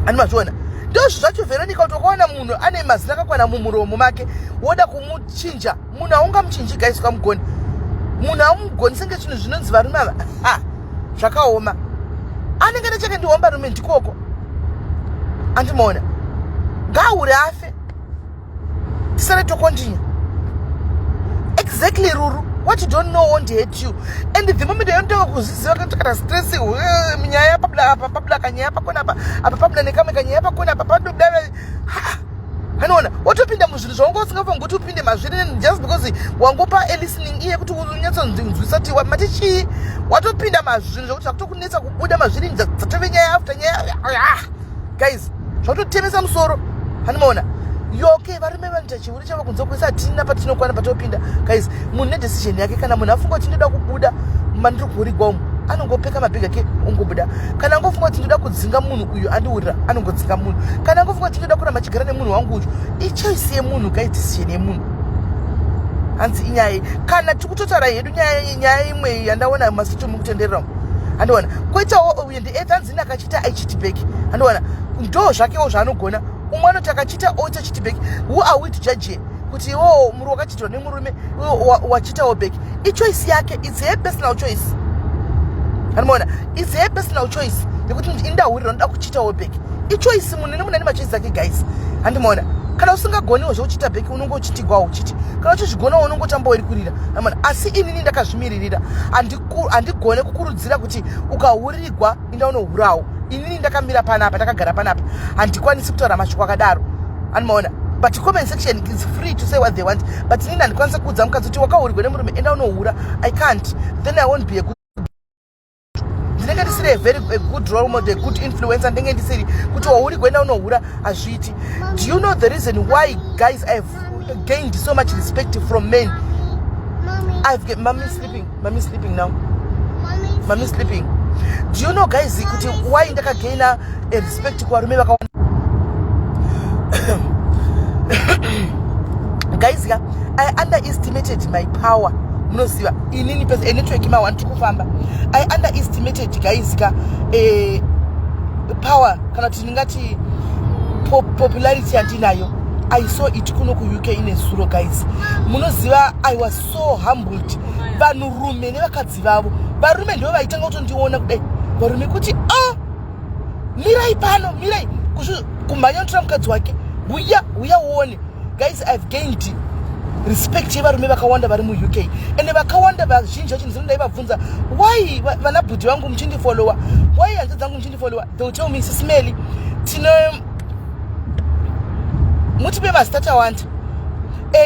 Ani mazviona? Ndozvo zvacho, Veronica, kuti wakaona munhu ane mazina akakwana mumuromo make, woda kumuchinja. Munhu haungamuchinji, guys. Ukamugoni munhu haumugoni senge chinhu zvinonzi varume ava. Ha, zvakaoma. Anenge nechake ndihombarume ndikoko. Andimaona ngaahure afe, tisare tocontinue. Exactly, Ruru. What you don't know won't hurt you, and the moment yaunotanga kuzviziva, kana stress, nyaya pabuda apa, pabuda kanyaya pakona apa, apa pabuda nekamwe kanyaya pakona apa, pabuda, anoona wotopinda muzvinhu zvaunga usingafangi kuti upinde mazviri, just because wangopa a listening iye kuti unyatsonzwisa kuti mati chii. Watopinda mazvinhu zvokuti zvakutokunetsa kubuda mazviri, dzatove nyaya after nyaya. Ah, guys, zvakutotemesa musoro. Handimaona yoke varume vanoita chiuri chavo kunze kwese. Hatina patinokwana patopinda, guys. Munhu nedecision yake. Kana munhu afunga kuti ndoda kubuda mandiri kuurigwa umu, anongopeka mabhegi ake, ongobuda. Kana angofunga kuti ndoda kudzinga munhu uyu andiurira, anongodzinga munhu. Kana angofunga kuti ndoda kuramba chigara nemunhu wangu uyu, ichoice yemunhu, guys, decision yemunhu. Hanzi inyaya kana tikutotaura hedu nyaya imwe yandaona masuti mukutenderera umu. Handiona koitawo uyu ndi hanzi ini akachiita aicheat back. Handiona ndo zvakewo zvaanogona. Umwe anoti akachiita oita cheat back. Who are we to judge here kuti iwowo muri wakachitwa nemurume, iwe wachiitawo back? Ichoice yake, it's her personal choice. Handimaona, it's her personal choice yekuti indahurira, ndoda kuchiitawo back. Ichoice, munhu nemunhu ane machoice ake, guys. Handimaona, kana usingagoniwo zvekuchiita back, unonge uchitigwawo uchiti. Kana uchizvigonawo, unongotambawo iri kurira. Handimaona, asi inini ndakazvimiririra. Handigone kukurudzira kuti ukahuririgwa inda unohurawo. Inini ndakamira panapa, ndakagara panapa, handikwanisi kutaura mashoko akadaro. Andimaona, but comment section is free to say what they want, but inini handikwanisi kuudza mukadzi kuti wakahurirwa nemurume, enda unohura. I can't. Then I won't be a good, ndinenge ndisiri a very a good role model, a good influencer. Ndinenge ndisiri kuti wahurirwa, enda unohura. Hazviiti. Do you know the reason why, guys, I've gained so much respect from men? Mommy. I've get, mommy sleeping, mommy sleeping now. Mommy. Mommy sleeping. Do you know, guys, kuti why ndakagaina a respect kuvarume vakawanda? Guys ka, I underestimated my power. Munoziva inini pese network ma1 tiri kufamba. I underestimated, guys ka, power, kana kuti ndingati popularity yandinayo. I saw it kuno kuUK inezuro, guys. Munoziva, I was so humbled. Vanhurume nevakadzi vavo, varume ndivo vaitanga kutondiona kudai. Varume kuti, "Ah, mirai pano, mirai." Kumhanya notora mukadzi wake, "Uya, uya uone." Guys, I've gained respect yevarume vakawanda vari muUK, ende vakawanda vazhinji vacho ndinodaivabvunza, "Why vana bhudhi vangu muchindifollowa? Why hanzi dzangu muchindifollowa?" They will tell me, "Sisimeli, tine mutipe mazita tawanda.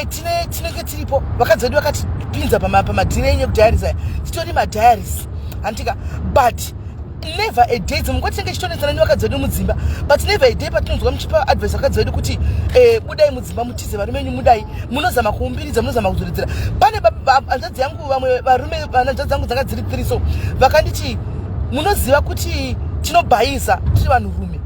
Tine tinenge tiripo, vakadzi vedu vakatipinza pamadhiri enyu ekudiaries aya, titori madiaries, handika? But never a day, dzimwe nguva tinenge tichitonetsana nevakadzi vedu mudzimba, but never a day patinonzwa muchipa advice vakadzi vedu kuti budai mudzimba, mutize varume venyu, mudai." Munozama kuumbiridza, munozama kuzoridzira. Pane hanzvadzi yangu, vamwe varume, hanzvadzi dzangu dzanga dziri three, so vakanditi, "Munoziva kuti tinobhayiza tiri vanhurume?"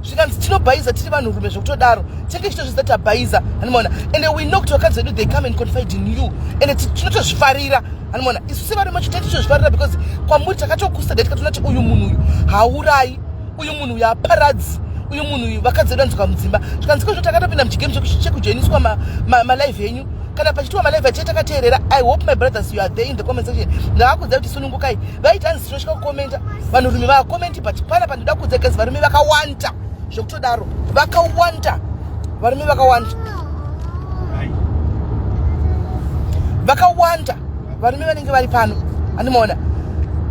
Zvikanzi, "Tinobhayiza tiri vanhurume zvekutodaro, tinenge tichitozviziva tabhayiza." Handimaona, and we know kuti vakadzi vedu, they come and confide in you, and tinotozvifarira. Handimaona, isu sevarume vacho tichitozvifarira, because kwamuri takatokusadai, tikatoona kuti uyu munhu uyu haurai, uyu munhu uyu haparadzi, uyu munhu uyu vakadzi vedu vanodzoka mudzimba. Zvikanzi kozvo takatopinda muchigame chekujoiniswa malive enyu. Kana pachitiwa malive achiye takateerera. I hope my brothers, you are there in the comment section. Ndakakudzai kuti sunungukai. Vaiti hanzi tinosvika kukomenta, vanhurume vakakomenti, but pana pandoda kuudza, guys, varume vakawanda zvekutodaro, vakawanda, varume vakawanda. Vakawanda varume vanenge vari pano, andimaona.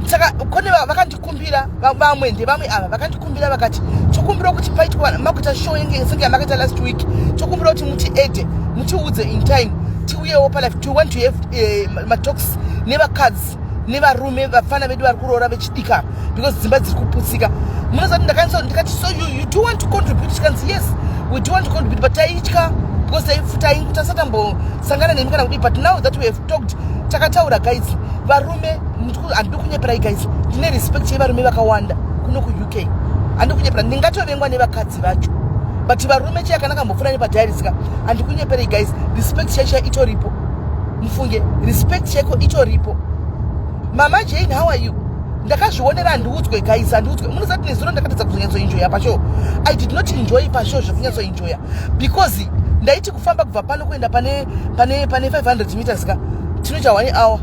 Saka kune vakandikumbira, vamwe ndevamwe ava vakandikumbira, vakati tokumbira kuti paitwa makuita show yenge senge yamakaita last week, tokumbira kuti muti ede mutiudze in time, tiuyewo palive. To want to have matalks nevakadzi nevarume, vafana vedu vari kuroora vechidika, because dzimba dziri kuputsika. Munoziva kuti ndakanyatso ndikati, "So you do want to contribute?" Tikanzi, "Yes, we do want to contribute," but taitya because tasatambosangana nemi kana kudii. But now that we have talked, takataura guys, varume, handidi kunyeperai guys, ndine respect yevarume vakawanda kuno kuUK. Handidi kunyepera, ndingatovengwa nevakadzi vacho, but varume chaiya kana kambopfuura nepadhairisika, handikunyeperei guys, respect chaicho itoripo. Mufunge, respect chaiko itoripo. Mama Jane, how are you? Ndakazvionera, handiudzwe guys, handiudzwe. Munoziva kuti nezuro ndakatadza kuzonyatsoenjoya pashow. I did not enjoy pashow zvekunyatsoenjoya because ndaiti kufamba kubva pano kuenda pane 500 meters ka, tinoita one hour.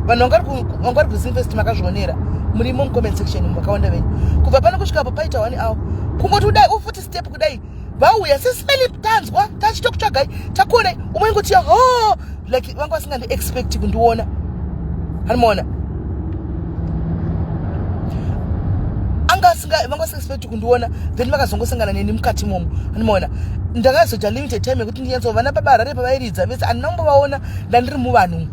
Vanhu vanga vari kuZimfest makazvionera, murimo mucomment section makawanda venyu. Kubva pano kusvika apo paita one hour. Kungoti kudai ufuti step kudai, vauya, "Sis Melly, tanzwa tachitokutsvagai, takuonai." Umwe ingoti ho, like vanga vasingandi expect kundiona, hanimaona. Anga asinga vanga vasinga kundiona, then vakazongosangana neni mukati momo, hanimaona. Ndakazoita limited time yekuti ndinyatso vana baba Harare pavairidza vese, handina kumbovaona. Ndandiri muvanhu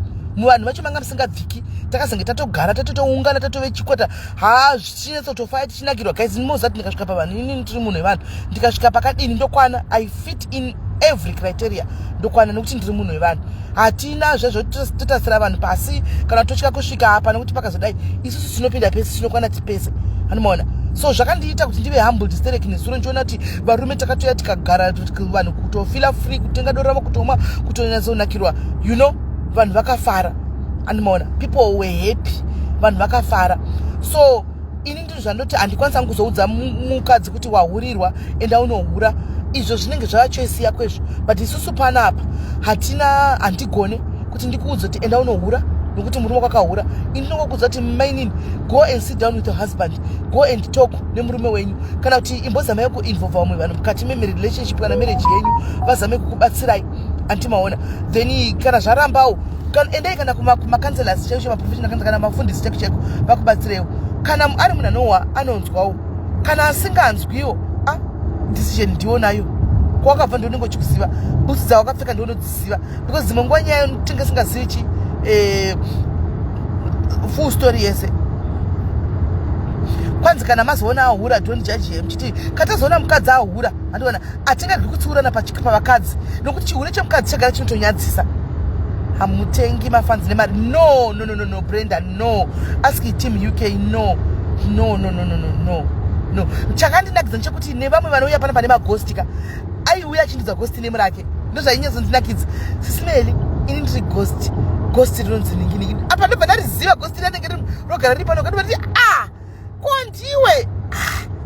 vacho manga musingabviki. Takazenge tatogara, tatotoungana, tatove chikwata. Ha, zvichinyatsotofaya, tichinakirwa guys. Ndinoziva kuti ndikasvika pavanhu, inini ndiri munhu wevanhu, ndikasvika pakadini ndokwana. I fit in every criteria, ndokwana nekuti ndiri munhu wevanhu. Hatina zvezvo totasira vanhu pasi kana totya kusvika apa nekuti pakazodai. Isusu tinopinda pese, tinokwana tipese, anomaona. So zvakandiita kuti ndive humbled sterek nezuro, ndichiona kuti varume takatoya tikagara, vanhu kutofeela free kutenga doro ravo, kutomwa, kutonyatsonakirwa. Vanhu vakafara, andimaona. People were happy, vanhu vakafara. So ini ndizvo zvandoti handikwanisa kuzoudza mukadzi kuti wahurirwa, enda unohura. Izvo zvinenge zvava choice yako izvo. But isusu panapa hatina, handigone kuti ndikuudze kuti enda unohura nokuti murume wako akahura. Ini ndinongokuudza kuti mainini, go and sit down with your husband, go and talk nemurume wenyu, kana kuti imbozamai kuinvolva vamwe vanhu mukati merelationship kana marriage yenyu, vazame kukubatsirai, andimaona. Then kana zvarambawo, endai kana kumacounselors chaiko, maprofessional counselor, kana mafundisi chaiko chaiko, vakubatsirewo. Kana ari munhu anohwa, anonzwawo. Kana asinganzwiwo, a decision ndionayo. Kwawakabva ndonenge uchikuziva, bhutsu dzawakapfeka ndionodziziva, because dzimwe nguva nyaya tinge singazivi chi full story yese. Kwanzi kana mazoona ahura, don't judge him. Chiti katazoona mukadzi ahura, handiona, hatingagri kutsiurana pavakadzi nokuti chihure chemukadzi chagara chinotonyadzisa. Hamutengi mafans nemari. No, no, no, no, no, Brenda, no. Ask team UK. No, no, no, no, no, no, no, no. Chakandinakidza ndechekuti nevamwe vanouya pana pane maghost ka, aiuya achindudza ghost name rake. Ndozvainyazondinakidza. "Sis Melly, ini ndiri ghost, ghost rinonzi ninginingini." Apa ndobva ndariziva ghost rinenge rogara riri pano. Kandobva ah, ko ndiwe?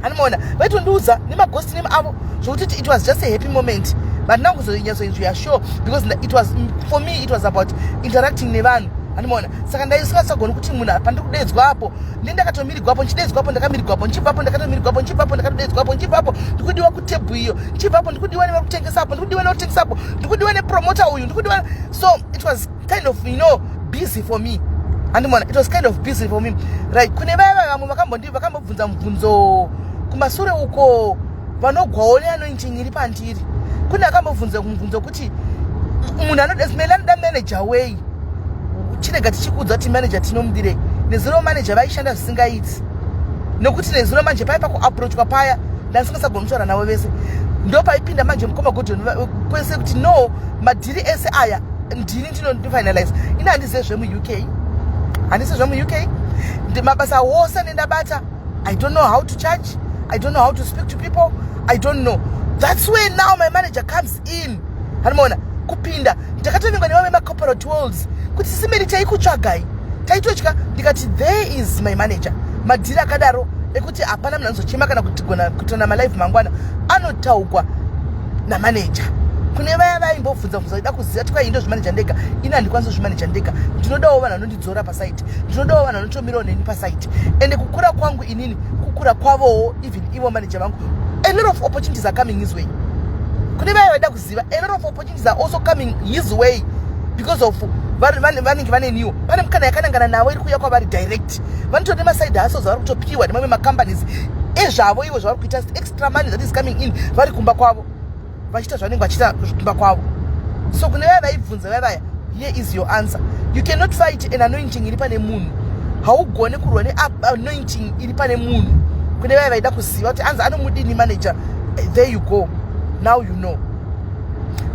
Handimaona, vaitondiudza nemaghost name avo, zvokuti it was just a happy moment. But ndina kuzonyatsoenjoya show because it was, for me it was about interacting nevanhu, handimaona. Saka ndaisingasagoni kuti munhu pandiri kudedzwa apo, ndendakatomirigwapo, nchidedzwapo, ndakamirigwapo, nchibvapo, ndakatomirigwapo, nchibvapo, ndakatodedzwapo, nchibvapo, ndikudiwa kutebhu iyo, nchibvapo, ndikudiwa nevari kutengesapo, ndikudiwa nevari, ndikudiwa nepromota uyu, ndikudiwa. So it was kind of busy for me, andimona. It was kind of busy for me, right? Kune vaya vamwe vakambobvunza mubvunzo kumasure uko, vanogwawo neanointing iri pandiri. Kune akambobvunza mubvunzo kuti munhu anoda Meli anoda manager wei. Chirega tichikuudza kuti manager tinomudirei. Nezuro manager vaishanda zvisingaiti, nekuti nezuro manje pai pakuapproachwa paya, ndandisingazagoni kutaura navo vese. Ndo paipinda manje mukoma Godon kwese kuti no, madhiri ese aya ndini ndinofinalize. Ini handizive zvemuUK, handisi zvemuUK. Mabasa wose nendabata, I don't know how to charge, I don't know how to speak to people, I don't know. That's where now my manager comes in, hanimaona. Kupinda ndakatovingwa nevamwe macorporate worlds kuti, "Sis Melly, taikutsvagai, taitotya." Ndikati, "There is my manager." Madhiri akadaro ekuti hapana munhu anozochema kana kutigona kuitana malive mangwana, anotaugwa namanager. Kune vaya vaimbobvunza bvunza ida kuziva kuti kwai ndozvimaneja ndega, ini handikwanisi kuzvimaneja ndega. Ndinodawo vanhu vanondidzora pasite, ndinodawo vanhu vanotomirawo neni pasite. Ende kukura kwangu inini, kukura kwavowo, even ivo manager vangu, a lot of opportunities are coming his way. Kune vaya vaida kuziva, a lot of opportunities are also coming his way. Because of vanenge vaneniwo pane mukana yakanangana navo iri kuuya kwavari direct. Vanotoda nemaside hustles avari kutopiwa nemamwe macompanies ezvavo ivo zvavari kuita, extra money that is coming in vari kumba kwavo, vachiita zvavanenge vachiita kumba kwavo. So kune vaya vaibvunza vaya vaya, here is your answer. You cannot fight an anointing iri pane munhu. Haugone kurwa neanointing iri pane munhu. Kune vaya vaida kuziva kuti anzi anomudini manager, there you go, now you know.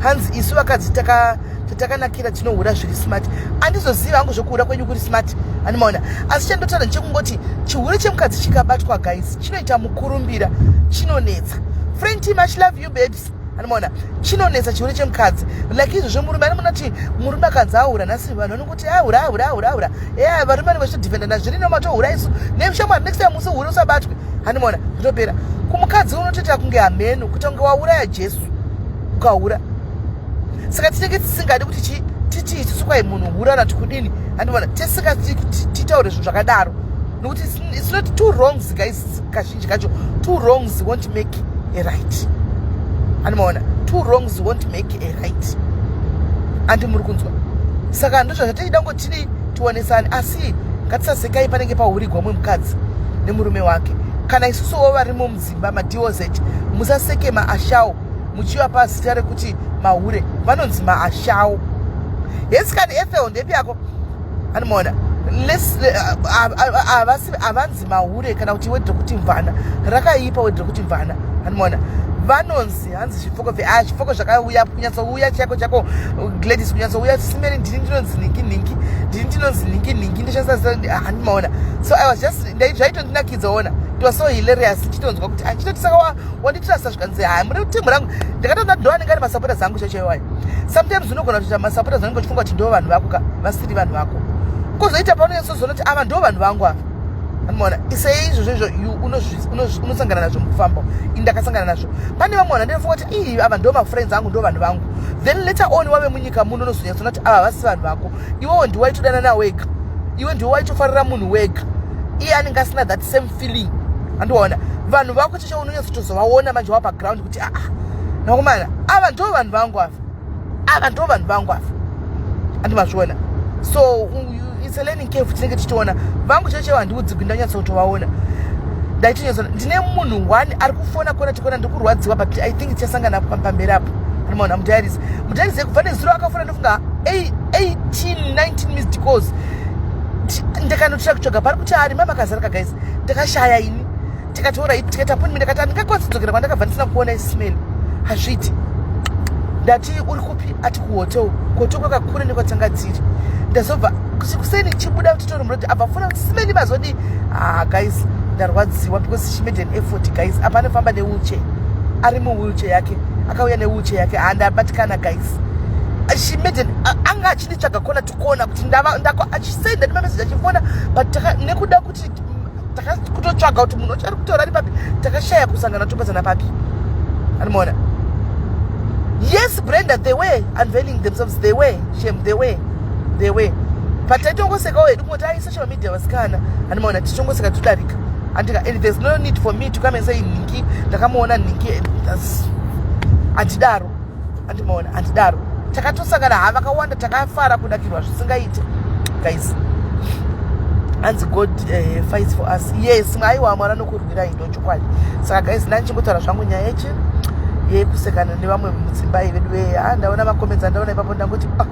Hanzi isu vakadzi tatakanakira tinohura zviri smart. Handizoziva hangu zvokuhura kwenyu kuri smart, handimaona. Asi chandotaura ndechekungoti chihure chemukadzi chikabatwa, guys, chinoita mukurumbira, chinonetsa. Friend, much love you, babes. Handimaona, chinonetsa chihure chemukadzi. Like izvozvo, murume anomuona kuti murume akanzi ahura nhasi, vanhu vanongoti ahura, ahura, ahura, ahura. E, varume vanenge vachitodefenda zvirino, matohura isu neshamwari. Next time usihure, usabatwe, handimaona, zvitopera. Kumukadzi unotoita kunge hameno kuita kunge wauraya Jesu ukahura. Saka tinenge tisingadi kuti titi isusu kwai munhu hura nati kudini, handimaona, tisingatitaure zvinhu zvakadaro, nokuti it's not two wrongs, guys. Kazhinji kacho two wrongs won't make a right, handimaona. Two wrongs won't make a right, andi muri kunzwa? Saka ndozva zvatichida ngotidi tionesane, asi ngatisasekai panenge pahurigwa mumwe mukadzi nemurume wake. Kana isusuwo varimo mudzimba madoz, musaseke maashawo muchivapa zita rekuti mahure. Vanonzi maashawo. Hesikani Ethel, ndepi yako? Anomaona, havanzi mahure kana kuti wedhi rekuti mvana rakaipa, wedhi rekuti mvana, anomaona. Vanonzi hanzi zvipfoko a zvipfoko zvakauya kunyatsouya chako chako, Gladys, kunyatsouya simeri. Ndini ndinonzi nhingi nhingi, ndini ndinonzi nhingi nhingi, ndoshandisa, handimaona. So I was just, zvaitondinakidzaona, it was so hilarious. Ndichitonzwa kuti achitoti saka wanditrasta, zvikanzi hai, muri timu rangu. Ndakatoona ndo anenge ari masupporters angu chaichaiwayo. Sometimes unogona kutoita masupporters anenge uchifunga kuti ndo vanhu vako ka, vasiri vanhu vako. Kwozoita paunonyatsozoona kuti ava ndo vanhu vangu ava, anomaona. Sei izvozvo izvo unosangana nazvo mukufamba. Ini ndakasangana nazvo. Pane vamwe vanhu ndinofunga kuti ii, ava ndo mafriends angu, ndo vanhu vangu. Then later on wave munyika muno, unozonyatsoona kuti ava vasi vanhu vako. Iwewo ndiwe waitodanana wega, iwe ndiwe waitofarira munhu wega, iye anenge asina that same feeling. Andiona vanhu vako chaicho unonyatsotozovaona manje wapa ground kuti aa, nakomana, ava ndo vanhu vangu ava, ava ndo vanhu vangu ava, andimazviona. So it's a learning curve. Tinenge tichitoona vangu chaicho, handiudzigwi, ndanyatsotovaona. Ndaitonyatsoona ndine munhu one ari kufona kona tikona, ndikurwadziwa, but I think tichasangana pamberi apo. Anomaona mudiaries, mudiaries ekubva nezuro akafona, ndofunga 18 19 missed calls. Ndikanotira kutsvaga pari kuti ari mama kazaraka, guys, ndakashaya ini. Tikatora tikaita appointment, ndakati handingakwanisi kudzokera kwandakabva ndisina kuona Ismail, hazviiti. Ndati uri kupi? Ati kuhotel. Kuhotel kwakakura nekwatanga tiri. Ndazobva kuseni chibuda titori muroad, abva fona kuti simeni mazodi. Ah guys, ndarwadziwa because she made an effort, guys. Apa anofamba newheelchair, ari muwheelchair yake, akauya newheelchair yake. Handabatikana, guys. She made an, anga achinditsvaga kona to kona kuti ndako achisenda nemameseji, achifona, but nekuda kuti kutotsvaga kuti munhu wacho ari kutaura ari papi, takashaya kusangana, topedzana papi, anomaona. Yes, Brenda, they were unveiling themselves. They were, shame, they were, but taitongosekawo hedu kungoti ai, social media vasikana, anomaona, tichongoseka todarika, andika. And there's no need for me to come and say nhingi ndakamuona nhingi, handidaro, andimaona, handidaro. Takatosangana ha vakawanda, takafara kunakirwa zvisingaite, guys. Hanzi God fights for us. Yes, aiwa, Mwari anokurwirai, ndochokwadi. Saka guys, ndandichingotaura zvangu nyaya yechi yekusekana nevamwe mudzimba vedu ve. Ha, ndaona macomments andaona ipapo, ndangoti ah,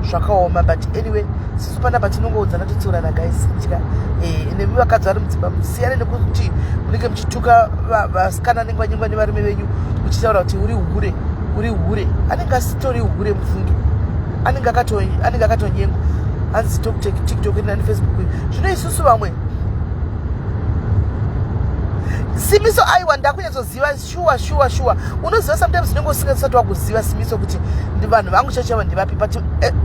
zvakaoma. But anyway, sisu panapa tinongoudzana, totsiurana, guys. Tika nemi vakadzi vari mudzimba, musiyane nekuti munenge muchituka vasikana vanenge vanyengwa nevarume venyu, muchitaura kuti uri hure, uri hure. Anenge asitori hure, mufunge, anenge akatonyengwa. Hanzi TikTok nani Facebook zvino isusu vamwe Simiso. Aiwa, ndakunyatsoziva, sure. Unoziva, sometimes unenge usingasati wakuziva, Simiso, kuti vanhu vangu chaichaivo ndivapi, but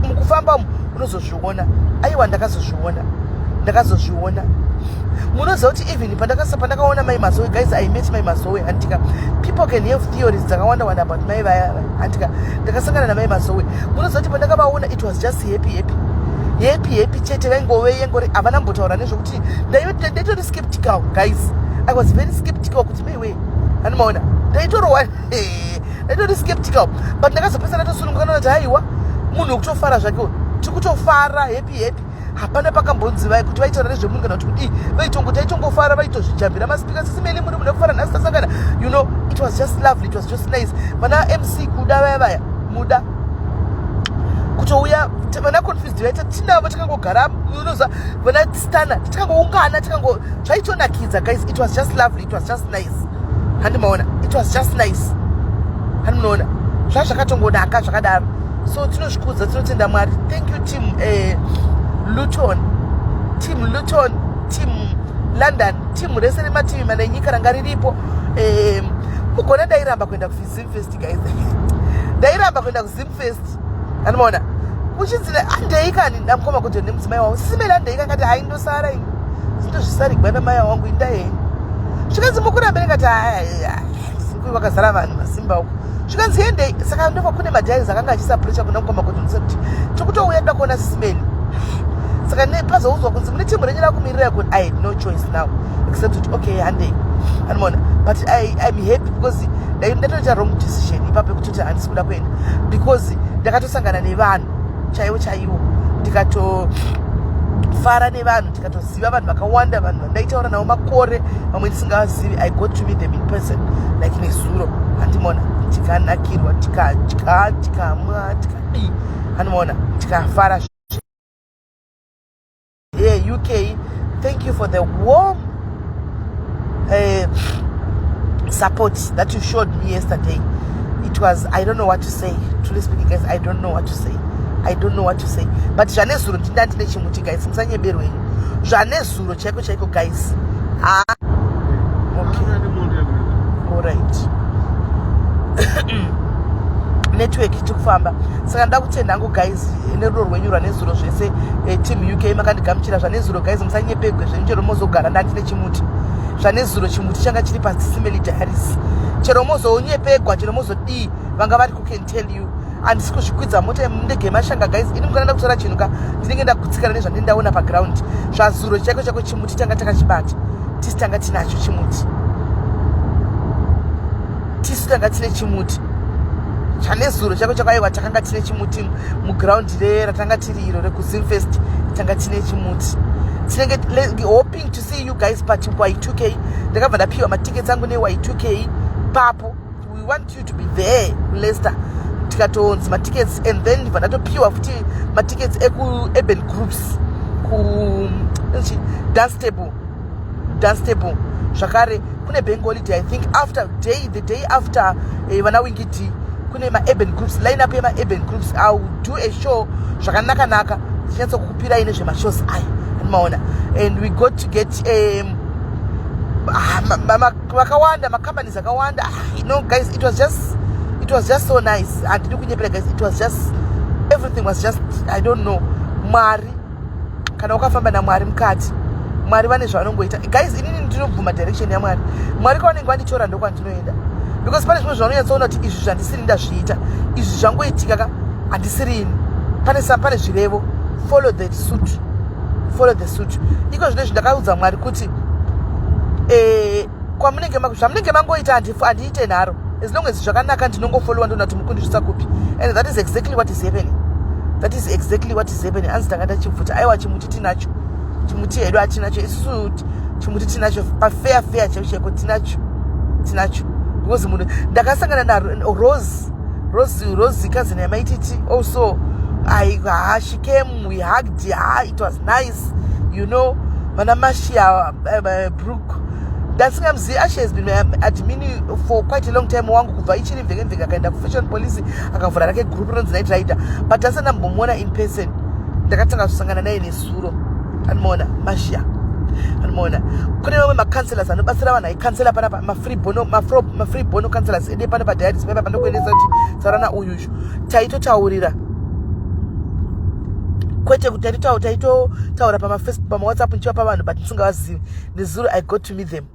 mukufamba umu unozozviona. Aiwa, ndakazozviona, ndakazozviona. Munoziva kuti even pandakaona Mai Mazowe, guys, I met Mai Mazowe, handika. People can have theories dzakawanda wanda about mai vaya, handika. Ndakasangana namai Mazowe. Munoziva kuti pandakavaona, it was just happy, happy, happy, happy chete. Vaingove yengori, havana mbotaura nezvokuti ndaitori skeptical, guys. I was very skeptical kuti maiwe, handimaona, ndaitorwa, ndaitori skeptical, but ndakazopesa ndatosununguka, ndonati haiwa. Munhu wekutofara zvake uyu, tikutofara, happy happy. Hapana pakambonzi vai kuti vaitaura nezvemunhu kana kuti kudii. Vaitongo, taitongofara, vaitozvijambira maspeaker. "Sisi Melly, muri munhu wekufara nhasi tasangana." It was just lovely, it was just nice. Vana MC Kuda vaya vaya, muda kutouya, vana Confused vaita tinavo, takangogara, unoziva, vana Stana, tikangoungana, tikango, zvaitonakidza guys. It was just lovely, it was just nice. Handimaona, it was just nice. Handimunoona, zvazvakatongonaka zvakadaro. So tinozvikudza, tinotenda Mwari. Thank you, team Luton, team Luton, team London, team rese remativi mana enyika ranga riripo. Mugona ndairamba kuenda kuZimfest guys, ndairamba kuenda kuZimfest. Handimaona, kuchinzi andei kani ndamukoma kuti nemudzimai wavo, "Sisi Melly, andei." Kangati, "Hai, ndosara ini, zindozvisarigwa namai wangu, indai." Zvikanzi, "Mukurambe?" Ndikati, "Vakazara vanhu masimba uko." Zvikanzi, "Endei." Saka ndova kune madiaries akanga achiisa pressure kuna mukoma kuti ndisati tokutouya toda kuona Sisi Melly. Saka pazoudzwa kunzi mune timu renyu rakumirira kuti, I had no choice now except kuti, "Okay, handei." Anomaona, but I'm happy because ndatoita wrong decision ipapo yekutoti handisi kuda kuenda, because ndakatosangana nevanhu chaivo chaivo, ndikatofara nevanhu, tikatoziva vanhu vakawanda, vanhu vandaitaura navo makore, vamwe ndisingavazivi. I got to meet them in person like nezuro. Handimona, tikanakirwa, tikadya, tikamwa, tikadii. Handimaona, tikafara. Yeah, UK, thank you for the warm support that you showed me yesterday. It was, I don't know what to say. Truly speaking guys, I don't know what to say, I don't know what to say. But zvanezuro, ndinda ndine chimuti guys, musanyeberwenyu. Zvanezuro chaiko chaiko guys. Ah, okay, alright, network tikufamba. Saka ndoda kutenda hangu guys nerudo rwenyu rwanezuro zvese. Team UK makandigamuchira zvanezuro guys, musanyepegwe zvenyu. Chero mozogara, ndandine chimuti zvanezuro, chimuti changa chiri paSisi Melly Diaries. Chero mozonyepegwa, chero mozodii, vanga vari ku can tell you, handisi kuzvikwidza mota ndege yemashanga guys. Ini mukana kutora chinhu ka, ndinenge ndagutsikana nezvandinenge ndaona paground. Zvazuro chaiko chaiko, chimuti tanga takachibata tisi, tanga tinacho chimuti tisu, tanga tine chimuti chanezuro chako chako. Aiwa, takanga tine chimuti muground ratanga tiri iro rekuZimfest, tanga tine chimuti. Tinenge hoping to see you guys but Y2K. Ndakabva ndapiwa matickets angu neY2K papo. "We want you to be there kuLeicester." Tikatonzi matickets, and then ndibva ndatopiwa futi matickets ekuUrban Groups ku Dunstable, Dunstable zvakare. Kune bank holiday, I think after day, the day after vana Winky D, kune maurban groups, line up yemaurban groups. I will do a show zvakanaka-naka, ndichinyatsokukupirai nezvemashows aya. Maona, and we got to get vakawanda, macompanies akawanda. Guys, it was just so nice. Handidi kunyepera guys, it was just, everything was just, I don't know. Mwari, kana wakafamba naMwari mukati, Mwari vane zvavanongoita guys. Inini ndinobvuma direction yaMwari. Mwari kwavanenge vanditora, ndokwandinoenda, because pane zvimwe zvaunonyatsoona kuti izvi zvandisiri ndazviita, izvi zvangoitika ka, handisirini. Pane zvirevo, follow the suit, follow the suit. Iko zvino izvi ndakaudza Mwari kuti kwamunenge zvamunenge mangoita, handiite nharo. As long as zvakanaka, ndinongofollowa, ndoona kuti mukundisvitsa kupi. And that is exactly what is happening, that is exactly what is happening. Anzi tanga tachibvuta. Aiwa, chimuti tinacho, chimuti hedu hatinacho isusu, chimuti tinacho pafair fair chaiko chaiko, tinacho, tinacho, because munhu ndakasangana naRose, Rose, Rose cousin yaMaititi also. I ha, she came, we hugged. Ha, it was nice. Vana Mashia, Brook, ndasingamuzivi. Ashe has been admin for quite a long time wangu, kubva ichiri Mvenge Mvenge. Akaenda kuFashion Police, akavhura rake group rinonzi Night Rider, but asina ndambomuona in person. Ndakatanga kusangana naye nezuro. Anomaona Mashia, anomaona kune vamwe macounselors anobatsira vanhu, aicounsela panapa, mafree bono counselors ede pano padiaries pepa. Pandokuendesa kuti taurana uyuzhu, taitotaurira, kwete kuti taitotaura pamaFacebook, pamaWhatsApp, ndichivapa vanhu, but ndisingavazivi. Nezuro I got to meet them.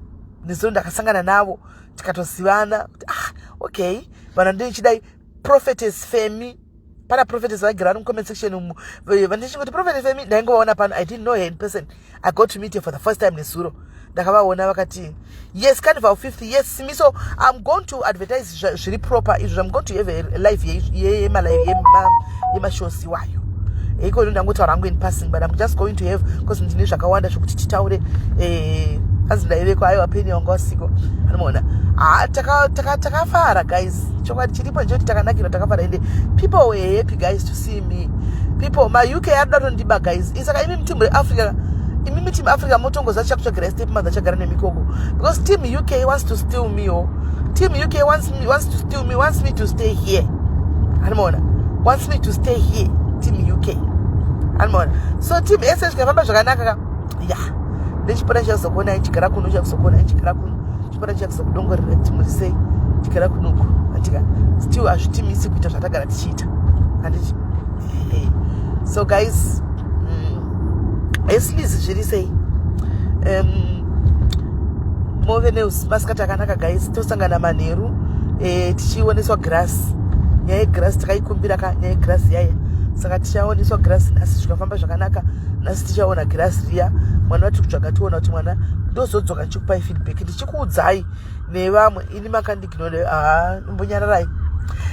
Nezuro ndakasangana navo, tikatozivana kuti, "Ah, okay." Vanhu ndinichidai Prophetess Femi, pana Prophetess vagara vari mucomment section umu, vandichingoti Prophetess Femi, ndaingovaona pano. I didn't know her in person. I got to meet her for the first time nezuro. Ndakavaona vakati, "Yes, carnival 5th." Yes, Simiso, I'm going to advertise zviri proper izvo. I'm going to have a live yemalive yemashows iwayo. Ikono ndangotaura hangu in passing, but I'm just going to have, because ndine zvakawanda zvokuti titaure. Hanzi ndaiveko. Aiwa, peni wanga wasiko. Anomaona, ha, takafara guys. Chokwadi chiripo ndechekuti takanakirwa, takafara, ende people were happy, guys, to see me. People maUK arikuda kutondiba, guys. Saka imi team reAfrica, imimi team Africa, motongoza chakutsvagira step mother chagara nemikoko, because team UK wants to steal me. O team UK wants to steal me, wants me to stay here. Anomaona, wants me to stay here, team UK. Anomaona. So team ese zvikafamba zvakanaka ka, ya, ndechipota chichazokuonai chigara kuno, chakuzokuonai chigara kuno, chipota chichakuzokudongorera kuti muri sei chigara kunoku. Andika still hazvitimisi kuita zvatagara tichiita, handiti? So guys, eslis zviri sei? Move nemasikati akanaka, guys. Tosangana manheru, tichioneswa grass. Nyaya yegrass takaikumbira ka, nyaya yegrass yaya. Saka tichaoneswa grass nhasi. Zvikafamba zvakanaka, nhasi tichaona grass riya. Mwana vatiri kutsvaga, tiona kuti mwana. Ndozodzoka ndichikupai feedback, ndichikuudzai nevamwe. Ini makandignore, haa, imbonyararai,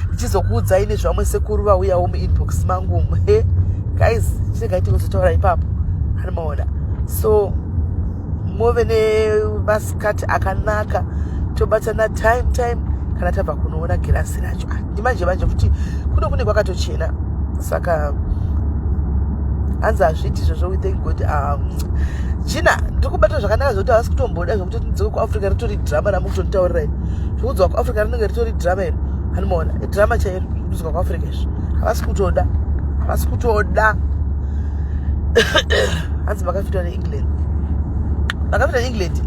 ndichizokuudzai nezvamwe sekuru vauyawo muinbox mangu. He guys, chiregai tikuzotaura ipapo. Anomaona. So muve nemasikati akanaka. Tobatana time time kana tabva kunoona girasi racho. Ah, ndimanje manje futi kuno kune kwakatochena. Saka hanzi hazviiti izvozvo. We thank God. China ndiri kubata zvakanaka zvokuti havasi kutomboda zvokuti ndidzoke kuAfrica. Ritori drama ramukutonditaurirai zvokudzoka kuAfrica, rinenge ritori drama iro. Anomaona, idrama chairo zvokudzoka kuAfrica izvi. Havasi kutoda, havasi kutoda. Hanzi makafitwa neEngland, makafitwa neEngland.